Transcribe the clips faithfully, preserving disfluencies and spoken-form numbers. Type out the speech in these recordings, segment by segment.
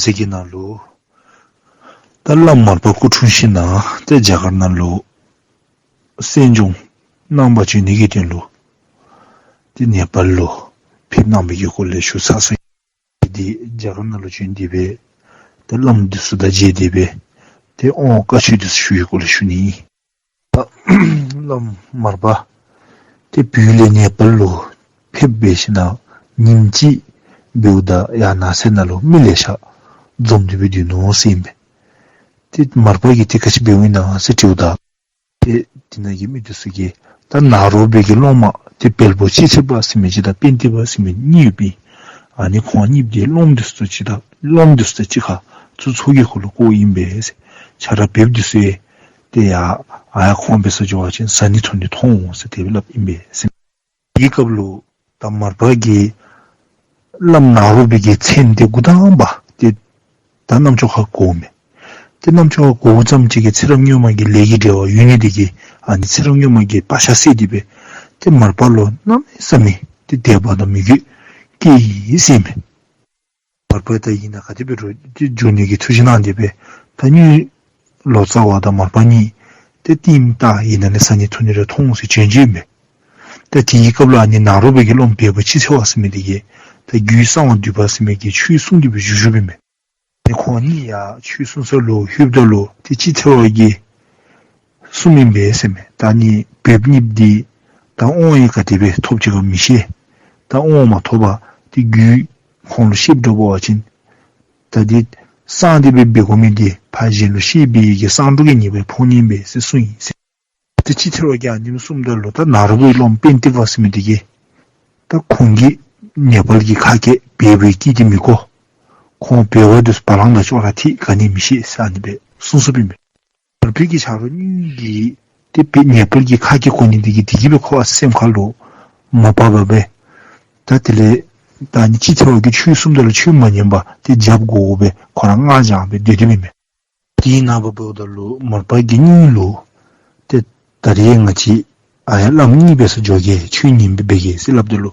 ཟེར་གྱི་ནང་ལུ་ད་བླམ་མར་པ་སྐུ་འཁྲུངས་ཞིནམ་ལས་ཏེ་རྒྱ་གར་ནང་ལུ་གསན་སྦྱོང་གནང་པར་བྱོན་ནི་གི་དོན་ལུ་ཏེ་ནེ་པཱལ་ལུ་ཕེབས་གནང་བའི་གི་སྐོར་ལས་ཞུ་ཚར་སོང་ཡི། ཏེ་རྒྱ་གར་ནང་ལུ་བྱོན་ཏེ་སྦེ་ཏེ་བླམ་འདི་ཚུ་དང་མཇལ་ཏེ་སྦེ་ཏེ་དབང་བཀའ་ཆོས་འདི་ཚུ་ཞུ་བའི་སྐོར་ལས་ཞུ་ནི་ཨིན། ད་བླམ་མར་པ་ཏེ་བོད་ལས་ནེ་པཱལ་ལུ་ཕེབས་འབད་ཞིནམ་ལས་ཉིནམ་གཅིག་འབདཝ་ད་ཡར་ནགས་ཚལ་ནང་ལུ་མི་ལེ་ཤ་འཛོམས་ཏེ་སྦེ་སྡོད་ནུག་ཟེར་ཨིན་པས། ཏེ་མར་པ་གིས་ཏེ་ག་ཅི་འབདཝ་ཨིན་ན་ཟེར་དྲིཝ་ད་ཏེ་དེ་ནང་གི་མི་འདི་ཚུ་གིས་ད་ནཱ་རོ་པའི་གི་སློབ་མ་ཏེ་བལ་པོ་སྤྱི་ཚེ་པ་ཟེར་མི་ཅིག་དང་པེན་ཏི་པ་ཟེར་མི་གཉིས་ཡོདཔ་ཨིན། ཨ་ནི་ཁོང་གཉིས་འདི་སློབ་མ་འདི་ཚུ་དང་གཅིག་ཁར་སློབ་མ་འདི་ཚུ་དང་གཅིག་ཁར་ཚོགས་ཚོགས་ཀྱི་སྐོར་ལུ་བསྐོཝ་ཨིན་པས་ཟེར། ཆ་ར་བོདཔ་འདི་ཚུ་ཡང་ཏེ་ཡར་ཨ་ཡར་ཁོང་འབད་སར་འགྱོ་བ་ཅིན་བཟའ་ནི་འཐུང་ནི་ཐོབ་འོང་ཟེར་དེ་སྦེ་སླབ་ཨིན་པས་ཟེར། དེའི་སྐབས་ལུ་ད་མར་པ་གིས་བླམ་ནཱ་རོ་པའི་གི་མཚན་འདི་འགོ་དང་པ་ཏེ་ད་རྣམ་ཅོ་ཁར་གོཝ་མས། ཏེ་རྣམ་ཅོ་ཁར་གོཝ་ཙམ་ཅིག་གིས་ཚེ་རབས་སྔོན་མ་གི་ལས་ཀྱི་འབྲེལ་བ་ཡོད་ནི་འདི་གིས་ཨ་ནི་ཚེ་རབས་སྔོན་མ་གི་བག་ཆགས་སད་དེ་སྦེ་ཏེ་མར་པ་ལུ་གནམ་མེད་ས་མེད་ཏེ་དད་པ་དང་མོས་གུས་སྐྱེས་ཡི་ཟེར་མས། མར་པ་ད་ཨིན་ན་ག་དེ་སྦེ་རུང་ཏེ་འགྱོ་ནི་གི་ཐུགས་བཞེད་གནང་སྟེ་སྦེ་ད་ནི་ལོ་ཙཱ་བ་དང་མར་པ་གཉིས་ཏེ་ལྟདམོ་བལྟ་ཨིན་ན་ལས་བཟའ་ནི་འཐུང་ནི་རེ་ཐོབ་འོང་ཟེར་བྱོན་བྱོནམ་མས། ད་དེའི་སྐབས་ལུ་ཨ་ནི་ནཱ་རོ་པའི་གི་སློབ་མ་བལ་པོ་སྤྱི་ཚེ་པ་ཟེར་མི་འདི་གིས་ད་རྒྱུད་གསང་བ་འདུས་པ་ཟེར་མི་གི་ཆོས་གསུངས་ཏེ་སྦེ་བཞུགས་བཞུགསཔ་ཨིན་མས། ཨ་ནི་ཁོང་གཉིས་ཡར་ཆོས་གསུང་ས་ལུ་ལྷོདཔ་ད་ལུ་ཏེ་སྤྱི་ཚེ་པ་གིས་གསུངམ་ཨིན་པས་ཟེར་མས། ད་ཨ་ནི་བོདཔ་གཉིས་འདི་ད་དབང་ཡང་ག་དེ་སྦེ་ཐོབ་ཅི་ག་མི་ཤེས། ད་དབང་མ་ཐོབ་པར་ཏེ་རྒྱུད་ཁོང་ལུ་བཤདཔ་འདྲཝ་འབད་བ་ཅིན་ད་འདི་གསང་སྟེ་སྦེ་འབད་དགོ་མི་འདི་ཕར་གཞན་ལུ་བཤད་པའི་གི་གསང་སྒྲོག་གི་ཉེས་པ་ཕོག་ནི་ཨིན་པས་ཟེར་གསུངས་ཡི་ཟེར། ཏེ་སྤྱི་ཚེ་པ་གིས་ཨ་ནེམ་གསུངམ་ད་ལུ་ད་ནཱ་རོ་པའི་སློབ་མ་པེན་ཏི་པ་ཟེར་མི་འདི་གིས་ད་ཁོང་གིས་ནེ་པཱལ་གྱི་ཁ་སྐད་བལ་པོའི་སྐད་འདི་མི་གོ། ཁོང་བོད་པ་འདི་ཚུ་བ་ལང་དང་ཅོག་ར་འཐད་ག་ནི་མི་ཤེས་ཟེར་ཨ་ནི་སྦེ་གསུངས་གསུངསམ་ཨིན་པས། བལ་པོའི་གི་ཆ་རོགས་གཉིས་ཀྱིས་ཏེ་ནེ་པཱལ་གྱི་ཁ་སྐད་གོ་ནི་འདི་གིས་དེ་གིས་སྦེ་ཁོ་བ་སེམས་ཁ་ལུ་མ་བབ་པར་སྦེ་ད་དེ་ལས་ད་ཨ་ནི་སྤྱི་ཚེ་པ་གིས་ཆོས་གསུངམ་ད་ལུ་ཆོས་མ་ཉན་པར་ཏེ་རྒྱབ་བསྒོར་སྦེ་ཁོ་ར་ང་རྒྱལ་སྦེ་སྡོད་སྡོདཔ་ཨིན་མས། དེའི་ནངས་པ་འབདཝ་ད་ལུ་མར་པ་གིས་གཉིས་ལུ་ཏེ་ད་རིས་ང་བཅས་ཨ་ཡར་བླམ་གཉིས་འབད་སར་འགྱོ་གེ། ཆོས་ཉན་སྦེ་འབད་གེ་ཟེར་སླབ་ད་ལུ་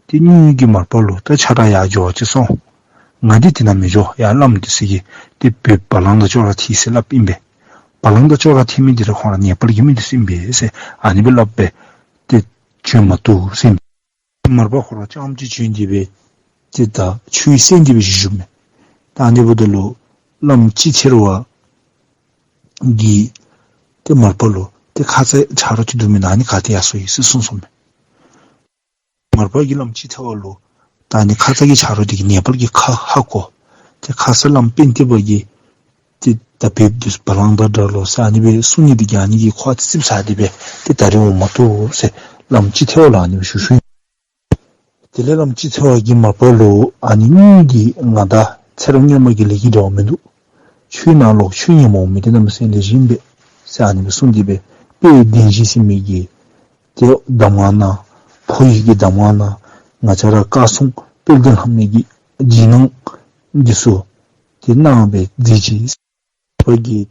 ཏེ་གཉིས་ཀྱིས་མར་པ་ལུ་ད་ཁྱོད་ར་ཡར་འགྱོ་བ་ཅིན་སོང་། ང་འདི་དེ་ནང་མི་འགྱོ། ཡར་བླམ་འདི་ཚུ་གིས་ཏེ་བོདཔ་བ་ལང་དང་ཅོག་ར་འཐད་ཟེར་སླབ་ཨིན་པས། བ་ལང་དང་ཅོག་ར་འཐད་མི་འདི་ར་ཁོང་ར་ནེ་པཱལ་གྱི་མི་འདི་ཚུ་ཨིན་པས་ཟེར་ཨ་ནི་སྦེ་སླབ་སྦེ་ཏེ་བྱོན་མ་བཏུབ་ཟེར་ཨིན་པས། མར་པ་ཁོ་ར་རྐྱངམ་གཅིག་བྱོན་ཏེ་སྦེ་ཏེ་ད་ཆོས་གསན་ཏེ་སྦེ་བཞུགས་བཞུགསཔ་མས། ད་ཨ་ནི་འབདཝ་ད་ལུ་བླམ་སྤྱི་ཚེ་པ་གིས་ཏེ་མར་པ་ལུ་ཏེ་ཁ་ཙ་ཆ་རོགས་ཅིག་འདུག་མེན་ན། ཨ་ནི་ག་ཏེ་ཡར་སོ་ཡི་ཟེར་གསུངས་གསུངསམ་མས། མར་པ་གིས་བླམ་སྤྱི་ཚེ་པ་ལུ་ད་ཨ་ནི་ཁ་ཙ་གི་ཆ་རོགས་འདི་གིས་ནེ་པཱལ་གྱི་ཁ་ཧ་གོ། ཏེ་ཁ་ཙ་བླམ་པེན་ཏི་པ་གིས་ཏེ་ད་བོདཔ་འདི་བ་ལང་དང་འདྲ་ལོ་ཟེར་ཨ་ནི་སྦེ་གསུང་ནི་འདི་གིས་ཨ་ནི་གིས་ཁོ་ཙིགཔ་ཟ་སྟེ་སྦེ་ཏེ་ད་རིས་འོང་མ་བཏུབ་ཟེར་བླམ་སྤྱི་ཚེ་པ་ལུ་ཨ་ནི་སྦེ་ཞུ་ཞུཝ་ཨིན། དེ་ལས་བླམ་སྤྱི་ཚེ་པ་གིས་མར་པ་ལུ་ཨ་ནི་གཉིས་འདི་ང་དང་ཚེ་རབས་སྔོན་མ་གི་ལས་ཀྱི་འབྲེལ་བ་མིན་འདུག། ཆོས་ནང་ལོག་ཆོས་ཉན་མི་འོང་མི་འདི་གནམ་མེད་ས་མེད་ལེགས་ཤོམ་ཨིན་པས་ཟེར་ཨ་ནི་སྦེ་གསུངས་ཏེ་སྦེ་དཔལ་ལྡན་འབྱེད་ཟེར་མི་གི་ཏེ་གདམས་ངག་ནང་ཕོ་ཡི་གི་གདམས་ངག་ནང་ང་བཅས་ར་བཀའ་སྲུང་དཔལ་ལྡན་ལྷ་མོའི་གི་རྗེས་གནང་འདི་ཚུ་ཏེ་གནང་སྦེ་མཛད་ཅི། པ་གིས་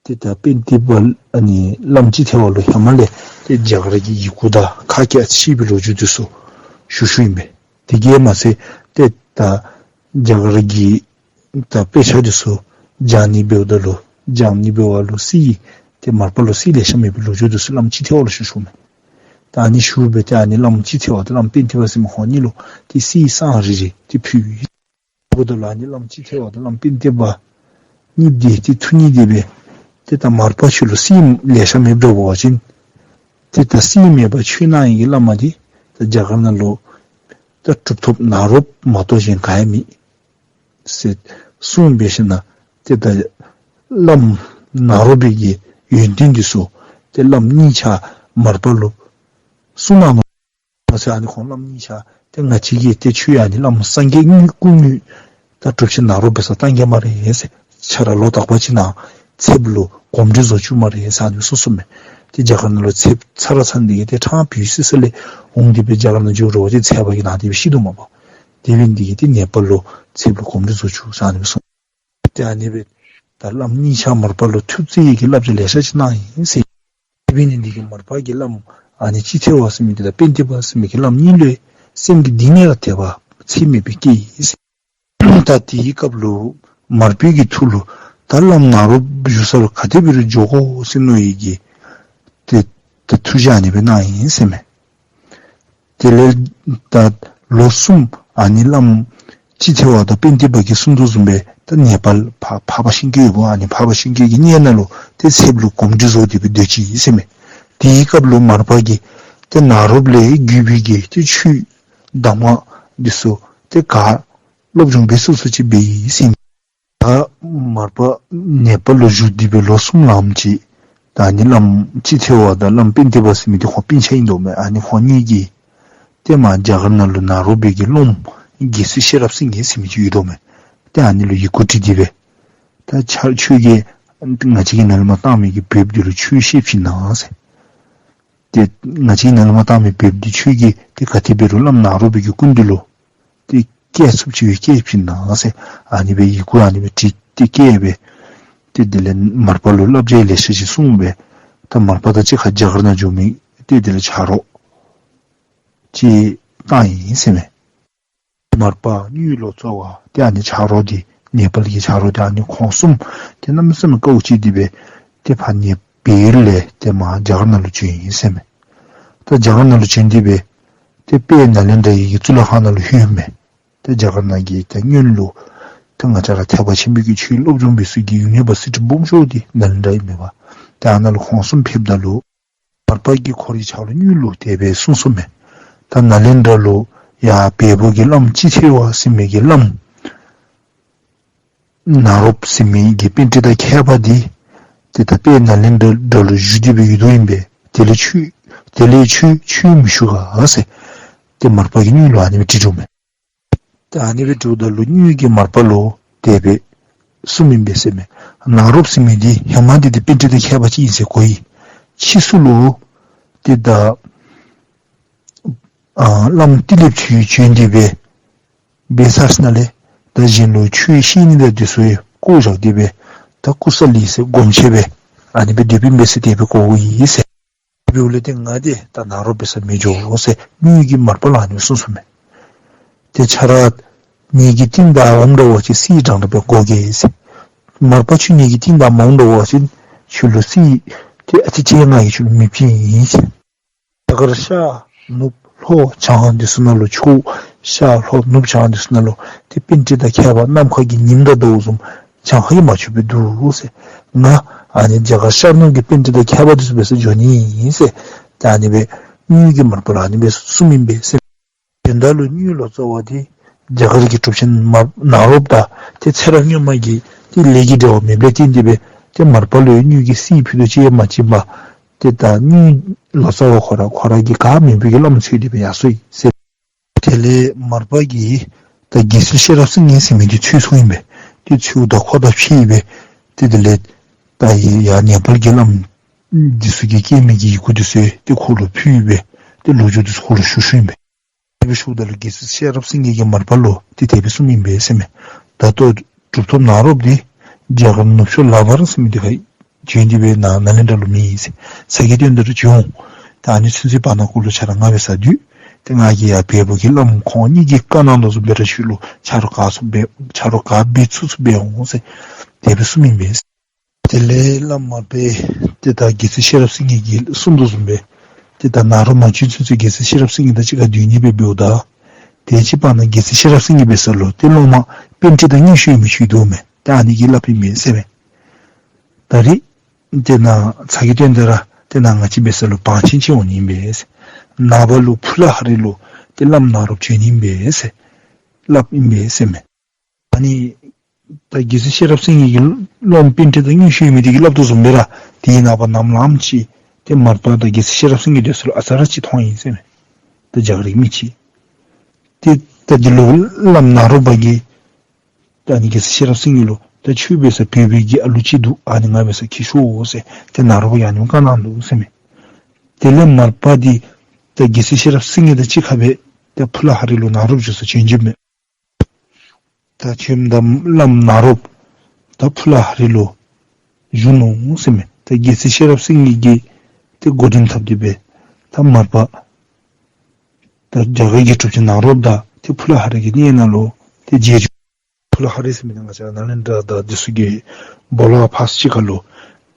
ཏེ་ད་པེན་ཏི་པ་ཨ་ནི་བླམ་སྤྱི་ཚེ་པ་ལུ་ཧེ་མ་ལས་ཏེ་རྒྱ་གར་གྱི་ཡི་གུ་དང་ཁ་སྐད་ཤེས་པའི་ལོ་རྒྱུས་འདི་ཚུ་ཞུ་ཞུཝ་ཨིན་པས། དེ་གིས་མ་ཚད་ཏེ་ད་རྒྱ་གར་གྱི་ད་དཔེ་ཆ་འདི་ཚུ་སྦྱང་ནི་འབདཝ་ད་ལུ་སྦྱང་ནི་འབདཝ་ལུ་གསེར་ཏེ་མར་པ་ལུ་གསེར་ལེ་ཤ་མེད་པའི་ལོ་རྒྱུས་འདི་ཚུ་བླམ་སྤྱི་ཚེ་པ་ལུ་ཞུ་ཞུཝ་མས། ད་ཨ་ནི་ཞུ་སྦེ་ཏེ་ཨ་ནི་བླམ་སྤྱི་ཚེ་པ་དང་བླམ་པེན་ཏི་པ་ཟེར་མི་ཁོང་གཉིས་ལུ་ཏེ་གསེར་སྲང་རེ་རེ་ཏེ་ཕུལ་ཡི། འབདཝ་ད་ལུ་ཨ་ནི་བླམ་སྤྱི་ཚེ་པ་དང་བླམ་པེན་ཏི་པ་གཉིས་འདི་ཏེ་ཐུགས་མཉེས་ཏེ་སྦེ་ཏེ་ད་མར་པ་ཁྱོད་ལུ་གསེར་ལེ་ཤ་མེདཔ་འདྲཝ་འབད་བ་ཅིན་ཏེ་ད་གསེར་མེད་པར་ཆོས་གནང་ནི་གི་བླ་མ་འདི་ད་རྒྱ་གར་ནང་ལུ་ད་གྲུབ་ཐོབ་ནཱ་རོ་པ་མ་གཏོགས་གཞན་ག་ཡང་མེད་ཟེར་གསུངས་འབད་ཞིནམ་ལས་ཏེ་ད་བླམ་ནཱ་རོ་པའི་གི་ཡོན་ཏན་འདི་ཚུ་ཏེ་བླམ་གཉིས་ཆ་མར་པ་ལུ་གསུངས་གནང་ནུག། མ་ཚད་ཨ་ནི་ཁོང་བླམ་གཉིས་ཆ་ཏེ་ང་བཅས་ཀྱིས་ཏེ་ཁྱོད་ཨ་ནི་བླམ་སངས་རྒྱས་དངོས་སྐུ་དངོས་ད་གྲུབ་ཆེན་ནཱ་རོ་པ་འབད་སར་བཏང་གེ་སྨ་རེ་ཟེར། ཁྱོད་ར་ལོ་དག་པ་ཅིག་ནང་ཚདཔ་ལུ་གོམས་འདྲིས་བཟོ་བཅུག་སྨ་རེ་ཟེར་ཨ་ནི་གསུངས་གསུངསམ་མས། ཏེ་རྒྱ་གར་ནང་ལུ་ཚདཔ་ཚར་ར་ཚར་ནི་འདི་གིས་ཏེ་ཕྲང་བོད་སི་སི་ལས་འོང་སྟེ་སྦེ་རྒྱ་གར་ནང་འགྱོ་རུང་ཏེ་ཚད་པ་གིས་ནང་སྟེ་སྦེ་ཤི་དོ་མས་པ། དེ་འབད་ནི་འདི་གིས་ཏེ་ནེ་པཱལ་ལུ་ཚདཔ་ལུ་གོམས་འདྲིས་བཟོ་བཅུག་ཟེར་ཨ་ནི་གསུངས། ཏེ་ཨ་ནི་སྦེ་ད་བླམ་གཉིས་ཆ་མར་པ་ལུ་ཐུགས་རྗེ་ཡི་གི་བསླབ་བྱ་ལེ་ཤ་ཅིག་གནང་ཡི་ཟེར། དེ་འབད་ནི་འདི་གིས་མར་པ་གིས་བླམ་ཨ་ནི་སྤྱི་ཚེ་པ་ཟེར་མི་འདི་དང་པེན་ཏི་པ་ཟེར་མི་གི་བླམ་གཉིས་ལུ་སེམས་ཀྱི་གཏིང་ནས་ར་དད་པ་ཚད་མེད་པའི་སྐྱེས་ཡི་ཟེར། ད་དེའི་སྐབས་ལུ་ མར་པའི་གི་ཐུགས་ལུ་ད་བླམ་ནཱ་རོ་བཞུགས་ས་ལུ་ག་དེ་འབད་རུང་འགྱོ་དགོ་ཟེར་མནོ་བའི་གི་ཏེ་ད་ཐུགས་བཞེད་ཨ་ནི་སྦེ་གནང་ཡི་ཟེར་མས། དེ་ལས་ད་ལོ་གསུམ་ཨ་ནི་བླམ་སྤྱི་ཐེར་པ་དང་པཎྜི་ཏ་གིས་གསུངས་དོ་བཟུམ་སྦེ་ད་ནེ་པཱལ་འཕགས་འཕགས་པ་ཤིང་ཀུན་ཡོདཔ་ཨ་ནི་འཕགས་པ་ཤིང་ཀུན་གྱི་གནས་ནང་ལུ་ཏེ་ཚདཔ་ལུ་གོམས་འདྲིས་བཟོ་སྟེ་སྦེ་སྡོད་ཅི་ཟེར་མས། དེའི་སྐབས་ལུ་མར་པ་གིས་ཏེ་ནཱ་རོཔ་ལས་བརྒྱུད་པའི་གི་ཏེ་ཆོས་གདམས་ངག་འདི་ཚུ་ཏེ་ག་སློབ་སྦྱོང་འབད་ཚུགས་ཚུགས་ཅིག་འབད་ཡི་ཟེར་མས། ད་མར་པ་ནེ་པཱལ་ལུ་བཞུགས་ཏེ་སྦེ་ལོ་གསུམ་ལངམ་ཅིག་ད་ཨ་ནི་བླམ་སྤྱི་ཐེར་པ་དང་བླམ་པཎྜི་ཏ་ཟེར་མི་འདི་ཁོང་སྤུན་ཆ་ཨིན་དོ་མས། ཨ་ནི་ཁོང་གཉིས་ཀྱིས་ཏེ་མར་རྒྱ་གར་ནང་ལུ་ནཱ་རོ་པའི་གི་སློབམ་རྒྱལ་སྲས་ཤེས་རབ་སེང་གེ་ཟེར་མི་ཅིག་ཡོད་དོ་མས། ཏེ་ཨ་ནི་ལུ་ཡི་གུ་བྲིས་ཏེ་སྦེ་ད་ཁྱོད་ཀྱིས་ང་བཅས་ཀྱིས་ནཱ་ལས་མར་བཏང་མི་གི་བོདཔ་འདི་ལུ་ཆོས་བཤད་བྱིན་གནང་ཟེར། ཏེ་ང་བཅས་ནཱ་ལས་མར་བཏང་མི་བོདཔ་འདི་ཁྱོད་ཀྱིས་ཏེ་ག་དེ་འབད་རུང་བླམ་ནཱ་རོ་པའི་གི་སྐུ་མདུན་ལུ་ཏེ་བསྐྱལ་ཚུགསཔ་ཅིག་སྦེ་བསྐྱལ་བྱིན་གནང་ཟེར་ཨ་ནི་སྦེ་ཡི་གུ་ཨ་ནི་སྦེ་བྲིས་ཏེ་བསྐྱལ་སྦེ་ཏེ་དེ་ལས་མར་པ་ལུ་བསླབ་བྱ་ལེ་ཤ་ཅིག་གསུངས་སྦེ་ད་མར་པ་དང་གཅིག་ཁར་རྒྱ་གར་ནང་འགྱོ་མི་ཏེ་དེ་ལས་ཆ་རོགས་ཅིག་བཏང་ཡི་ཟེར་མས། མར་པ་གཉོས་ལོ་ཙཱ་བ་ཏེ་ཨ་ནི་ཆ་རོགས་འདི་ནེ་པཱལ་གྱི་ཆ་རོགས་འདི་ཨ་ནི་ཁོང་གསུམ་ཏེ་གནམ་མེད་ས་མེད་དཀའཝ་སྤྱད་དེ་སྦེ་ཏེ་ཕར་ནེ་བལ་ཡུལ་ལས་ཏེ་མར་རྒྱ་གར་ནང་ལུ་བྱོན་ཡི་ཟེར་མས། ད་རྒྱ་གར་ནང་ལུ་བྱོན་ཏེ་སྦེ་ཏེ་དཔལ་ནཱ་ལེནྡྲ་ཡི་གི་གཙུག་ལག་ཁང་ནང་ལུ་ལྷོད་མས། ཏེ་རྒྱ་གར་ནང་གི་ཏེ་སྔོན་ལུ་ཏེ་ང་བཅས་ར་ཐེག་པ་ཆེན་པོའི་གི་ཆོས་སློབ་སྦྱོང་འབད་ས་གི་ཡོན་ཏན་ཡོད་པའི་གི་གྲྭ་སྒྲིག་སྦོམ་ཤོས་འདི་ནཱ་ལེནྡྲ་ཨིན་མས་པ། ཏེ་ཨ་ནཱ་ལུ་ཁོང་གསུམ་ཕེབས་ད་ལུ་མར་པ་གིས་ཁོ་རའི་ཕྱག་ལུ་གཉོས་ལུ་དེ་སྦེ་གསུངས་གསུངསམ་མས། ད་ནཱ་ལེནྡྲ་ལུ་ཡར་བལ་པོ་གི་བླམ་སྤྱི་ཐེར་པ་ཟེར་མི་གི་བླམ་ནཱ་རོཔ་ཟེར་མི་གི་པཎྜི་ཏ་མཁས་པ་འདི་ཏེ་ད་དཔལ་ནཱ་ལེནྡྲ་ལུ་བཞུགས་ཏེ་སྦེ་ཡོད་དོ་ཨིན་པས། དེ་ལས་ཁྱོད་དེ་ལས་ཁྱོད་ཁྱོད་མི་ཞུ་ག་ཟེར་ཏེ་མར་པ་གིས་གཉོས་ལུ་ཨ་ནི་སྦེ་དྲིས་དོ་མས། ཏེ་ཨ་ནི་སྦེ་དྲིཝ་ད་ལུ་གཉོས་ཀྱིས་མར་པ་ལུ་དེ་སྦེ་གསུངམ་ཨིན་པས་ཟེར་མས། ནཱ་རོཔ་ཟེར་མི་འདི་ཧེ་མ་འདི་ཏེ་པཎྜི་ཏ་མཁས་པ་ཅིག་ཨིན་ཟེར་གོ་ཡི། ཕྱིས་སུ་ལུ་ཏེ་ད་ཨ་བླམ་ཏི་ལིཔ་ཚུ་བྱོན་ཏེ་སྦེ་འབད་ཚར་ཞིནམ་ལས་ད་གཞན་ལུ་ཆོས་བཤད་ནི་དང་དེ་ཚུ་ཡང་བཀོ་བཞག་སྟེ་སྦེ་ད་ཀུ་ས་ལི་ཟེར་སྒོམ་ཆེན་སྦེ་ཨ་ནི་སྦེ་སྡོདཔ་ཨིན་པས་ཟེར་དེ་སྦེ་གོ་ཡི་ཟེར། འབདཝ་ལས་ཏེ་ང་འདི་ད་ནཱ་རོ་འབད་སར་མི་འགྱོ་ཟེར་གཉོས་ཀྱིས་མར་པ་ལུ་ཨ་ནི་སྦེ་གསུངས་གསུངསམ་མས། ཏེ་ཁྱོད་ར་ངེ་གི་རྟིང་བདའ་འོངམ་འདྲཝ་ཅིན་གསེར་འདྲ་འདྲ་སྦེ་བགོ་གེ་ཟེར། མར་པ་ཁྱོད་ངེ་གི་རྟིང་བདའ་མ་འོངམ་འདྲཝ་ཅིན་ཁྱོད་ལུ་གསེར་ཏེ་ཨ་ཙི་ཅིག་ང་གིས་ཁྱོད་ལུ་མི་བྱིན་ཟེར། རྒྱ་གར་ཤར་ནུབ་ལྷོ་བྱང་འདི་ཚུ་ནང་ལུ་ཕྱོགས་ཤར་ལྷོ་ནུབ་བྱང་འདི་ཚུ་ནང་ལུ་ཏེ་པཎྜི་ཏ་མཁས་པ་ནམ་མཁའ་གི་ཉིམ་དང་ཟླཝ་བཟུམ་གྱངས་ཁ་གིས་མ་ཆོདཔ་སྦེ་འདུག་ཟེར། ང་ཨ་ནི་རྒྱ་གར་ཤར་ནུབ་ཀྱི་པཎྜི་ཏ་མཁས་པ་འདི་ཚུ་འབད་སར་འགྱོ་ནི་ཨིན་ཟེར། ཏེ་ཨ་ནི་སྦེ་གཉོས་ཀྱིས་མར་པ་ལུ་ཨ་ནི་སྦེ་གསུངམ་ཨིན་པས་ཟེར། དོན་དག་ལུ་གཉོས་ལོ་ཙཱ་བ་འདི་རྒྱ་གར་གྱི་གྲུབ་ཆེན་མ་ནཱ་རོཔ་དང་ཏེ་ཚེ་རབས་སྔོན་མ་གི་ཏེ་ལས་ཀྱི་འབྲེལ་བ་མེདཔ་ལས་བརྟེན་ཏེ་སྦེ་ཏེ་མར་པ་ལུ་ཡང་གཉོས་ཀྱིས་གསེར་ཕུལ་དོ་ཅིག་ཡང་མ་བྱིན་པར་ཏེ་ད་གཉོས་ལོ་ཙཱ་བ་ཁོ་ར་ཁོ་ར་གིས་ག་མེད་པའི་གི་བླམ་འཚོལ་ཏེ་སྦེ་ཡར་སོ་ཡི་ཟེར། དེ་ལས་མར་པ་གིས་ད་རྒྱལ་སྲས་ཤེས་རབ་སེང་གེ་ཟེར་མི་འདི་འཚོལ་ཚུགས་ཨིན་པས། ཏེ་འཚོལཝ་ད་ཁོ་དང་ཕྱད་སྦེ་ཏེ་དེ་ལས་ད་ཡར་ནེ་པཱལ་གྱི་བླམ་འདི་ཚུ་གིས་བསྐྱལ་མི་གི་ཡི་གུ་འདི་ཚུ་ཏེ་ཁོ་ལུ་ཕུལ་སྦེ་ཏེ་ལོ་རྒྱུས་འདི་ཚུ་ཁོ་ལུ་ཞུ་ཞུཝ་ཨིན་པས། དེ་སྦེ་ཞུཝ་ད་ལུ་རྒྱལ་སྲས་ཤེས་རབ་སེང་གེ་གིས་མར་པ་ལུ་ཏེ་དེ་སྦེ་གསུངམ་ཨིན་པས་ཟེར་མས། ད་ལྟོ་གྲུབ་ཐོབ་ནཱ་རོཔ་འདི་རྒྱ་གར་ནུབ་ཕྱོགས་ལ་བར་ཟེར་མི་འདི་ཁར་བྱོན་ཏེ་སྦེ་ནཱ་ནཱ་ལེནྡྲ་ལུ་མེད་ཟེར། ཚ་གྱང་སྟོན་ཏེ་ར་བྱོན་འོང་། ད་ཨ་ནི་ཚུན་ཚོད་བར་ན་ཁོ་ལུ་ཁྱོད་ར་ང་འབད་སར་སྡོད། ཏེ་ང་གིས་ཡར་བལ་པོ་གི་བླམ་ཁོང་གཉིས་ཀྱིས་བཀའ་གནང་དོ་བཟུམ་སྦེ་ར་ཁྱོད་ལུ་ཆ་རོགས་ག་ཚུགས་འབད་ཆ་རོགས་ག་འབད་ཚུགས་ཚུགས་འབད་འོང་ཟེར་དེ་སྦེ་གསུངམ་ཨིན་པས། དེ་ལས་བླམ་མར་པས་ཏེ་ད་རྒྱལ་སྲས་ཤེས་རབ་སེང་གེ་གིས་གསུངས་དོ་བཟུམ་སྦེ་ཏེ་ད་ནཱ་རོ་མ་བྱོན་ཚུན་ཚོད་རྒྱལ་སྲས་ཤེས་རབ་སེང་གེ་དང་གཅིག་ཁར་སྡོད་ནི་སྦེ་འབདཝ་ད་དེ་ཅིག་བར་ན་རྒྱལ་སྲས་ཤེས་རབ་སེང་གེ་འབད་ས་ལུ་ཏེ་སློབ་མ་པཎྜི་ཏ་གཉོས་ཤོར་མི་ཅིག་འདུག་མས། ད་ཨ་ནི་གིས་སླབ་ཨིན་མས་ཟེར་མས། ད་རིས་ཏེ་ནཱ་ཚ་གྱང་སྟོན་ཏེ་ར་ཏེ་ནཱ་ང་བཅས་འབད་ས་ལུ་བང་ཆེན་ཅིག་འོང་ནི་ཨིན་པས་ཟེར། ནངས་པ་ལུ་ཕུ་ལ་ཧ་རི་ལུ་ཏེ་བླམ་ནཱ་རོཔ་བྱོན་ནི་ཨིན་པས་ཟེར་སླབ་ཨིན་པས་ཟེར་མས། ཨ་ནི་ད་རྒྱལ་སྲས་ཤེས་རབ་སེང་གེ་གི་སློབ་མ་པཎྜི་ཏ་གཉོས་ཤོར་མི་འདི་གིས་སླབ་དོ་བཟུམ་སྦེ་ར་དེའི་ནངས་པ་ནམ་ལངམ་ཅིག་ཏེ་མར་པ་དང་རྒྱལ་སྲས་ཤེས་རབ་སེང་གེ་སྡོད་ས་ལུ་ཨ་ཙ་ར་ཅིག་མཐོང་ཡི་ཟེར་མས། ད་རྒྱ་གར་གྱི་མི་ཅིག་ཏེ་ད་འདི་ལུ་བླམ་ནཱ་རོ་པ་གིས་ད་ཨ་ནི་རྒྱལ་སྲས་ཤེས་རབ་སེང་གེ་ལུ་ད་ཁྱོད་འབད་ས་བོད་པའི་གི་ཨ་ལུ་ཅིག་འདུག། ཨ་ནི་ང་འབད་ས་འཁྱིད་ཤོག་ཟེར་ཏེ་ནཱ་རོ་པ་གིས་ཨ་ནི་བཀའ་གནང་ནུག་ཟེར་མས། དེ་ལས་མར་པ་འདི་ད་རྒྱལ་སྲས་ཤེས་རབ་སེང་གེ་དང་གཅིག་ཁར་སྦེ་ད་ཕུ་ལ་ཧ་རི་ལུ་ནཱ་རོཔ་བཞུགས་སར་བྱོན་བྱོནམ་མས། ད་བྱོནམ་ད་བླམ་ནཱ་རོཔ་ད་ཕུ་ལ་ཧ་རི་ལུ་བཞུགས་ནུག་ཟེར་མས། ད་རྒྱལ་སྲས་ཤེས་རབ་སེང་གེ་གིས་ཏེ་འགོ་འདྲེན་འཐབ་སྟེ་སྦེ་ད་མར་པ་ད་རྒྱ་གར་གྱི་གྲུབ་ཆེན་ནཱ་རོཔ་དང་ཏེ་ཕུ་ལ་ཧ་རི་གི་གནས་ནང་ལུ་ཏེ་མཇལ་བྱོན། ཕུ་ལ་ཧ་རི་ཟེར་མི་འདི་ང་བཅས་ནཱ་ལེནྡྲ་དང་འདི་ཚུ་གི་སྦོ་ལོགས་ཕར་ཚུ་ཅིག་ཁར་ལུ་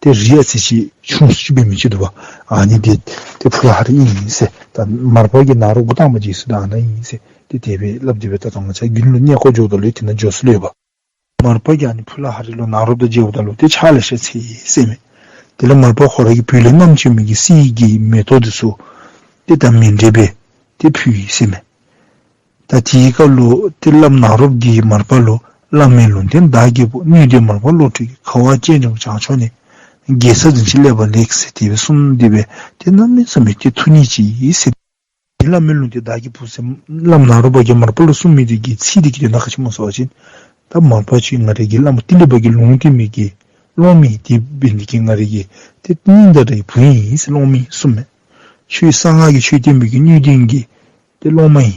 ཏེ་རི་ཡང་ཨ་ཙི་ཅིག་ཆུང་སུ་ཅིག་འབད་མི་ཅིག་འདུག་པ། ཨ་ནི་འདི་ཏེ་ཕུ་ལ་ཧ་རི་ཨིན་ཟེར། ད་མར་པ་གིས་ནཱ་རོ་འགོ་དང་པ་མཇལ་ས་འདི་ཨ་ནཱ་ཨིན་ཟེར། ཏེ་དེ་སྦེ་སླབ་སྟེ་སྦེ་ད་ད་ང་བཅས་རྒྱུན་ལུ་གནས་སྐོར་འགྱོཝ་ད་ལུ་དེ་ནང་འགྱོ་ས་ལུ་ཡོདཔ། མར་པ་གིས་ཨ་ནི་ཕུ་ལ་ཧ་རི་ལུ་ནཱ་རོ་དང་མཇལཝ་ད་ལུ་ཏེ་ཕྱག་ལེ་ཤ་འཚལ་ཟེར་མས། དེ་ལས་མར་པ་ཁོ་ར་གི་བོད་ལས་བསྣམས་བྱོན་མི་གི་གསེར་གྱི་མེ་ཏོག་འདི་ཚུ་ཏེ་ད་མཎྜལ་སྦེ་ཏེ་ཕུལ་ཡི་ཟེར་མས། ད་དེའི་སྐབས་ལུ་ཏེ་བླམ་ནཱ་རོཔ་གིས་མར་པ་ལུ་བླ་མའི་ལུང་བསྟན་བདག་གིས་ཕུལ། སྣོད་ལྡན་མར་པ་བློ་གྲོས་ཀྱིས། ཁ་བ་ཅན་འབྱོར་བྱང་ཕྱོགས་ནས། རྒྱལ་ཚབ་འཛིན་ཕྱིར་སླེབས་པ་ལེགས་ཟེར་དེ་སྦེ་གསུངས་ཏེ་སྦེ་ཏེ་གནམ་མེད་ས་མེད་ཏེ་ཐུགས་མཉེས་ཅི་ཟེར། བླ་མའི་ལུང་བསྟན་བདག་གིས་ཕུལ་ཟེར་བླམ་ནཱ་རོ་པ་གིས་མར་པ་ལུ་གསུངས་མི་འདི་གི་ཚིག་འདི་གི་དོན་དག་ག་ཅི་སྨོ་ཟེར་བ་ཅིན་ད་མར་པ་ཁྱོད་ང་རའི་གི་བླམ་ཏི་ལི་པ་གིས་ལུང་བསྟན་མི་གི་སློབ་མ་ཨིན། དེ་འབད་ནི་འདི་གིས་ང་རའི་གི་ཏེ་སྙིང་དང་འདྲ་བའི་བུ་ཨིན་ཟེར། སློབ་མ་ཨིན་གསུངས་མས། ཁྱོད་གསང་སྔགས་ཀྱི་ཆོས་བསྟན་པའི་གི་སྣོད་ལྡན་གྱི་ཏེ་སློབ་མ་ཨིན།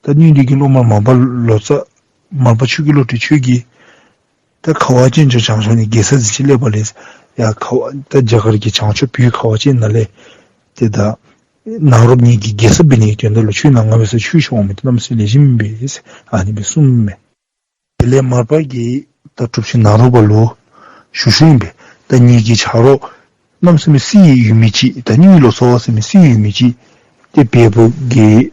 ད་སྣོད་ལྡན་གྱི་སློབ་མ་མར་པ་ལོ་ཙཱ་མར་པ་ཆོས་ཀྱི་བློ་གྲོས་ཁྱོད་ཀྱིས་ད་ཁ་བ་ཅན་འབྱོར་བྱང་ཕྱོགས་ནས། རྒྱལ་ཚབ་འཛིན་ཕྱིར་སླེབས་པ་ལེགས། ཡ་ཁ་བ་ད་རྒྱ་གར་གྱི་བྱང་ཕྱོགས་བོད་ཁ་བ་ཅན་ནང་ལས་ཏེ་ད་ནཱ་རོཔ་ངེ་གི་རྒྱལ་ཚབ་འབད་ནི་གི་དོན་དག་ལུ་ཁྱོད་ནཱ་ང་འབད་སར་ཁྱོད་ཤོང་མི་འདི་གནམ་མེད་ས་མེད་ལེགས་ཤོམ་ཨིན་པས་ཟེར་ཨ་ནི་སྦེ་གསུངས་མས། དེ་ལས་མར་པ་གིས་ད་གྲུབ་ཆེན་ནཱ་རོ་པ་ལུ་ཞུ་ཞུཝ་ཨིན་པས། ད་ངེ་གི་ཆ་རོགས་གནམ་མེད་ས་མེད་གསེར་ཡོད་མི་ཅིག་ད་དངུལ་ལོ་ཙཱ་བ་ཟེར་མི་གསེར་ཡོད་མི་ཅིག་ཏེ་བལ་པོ་གི་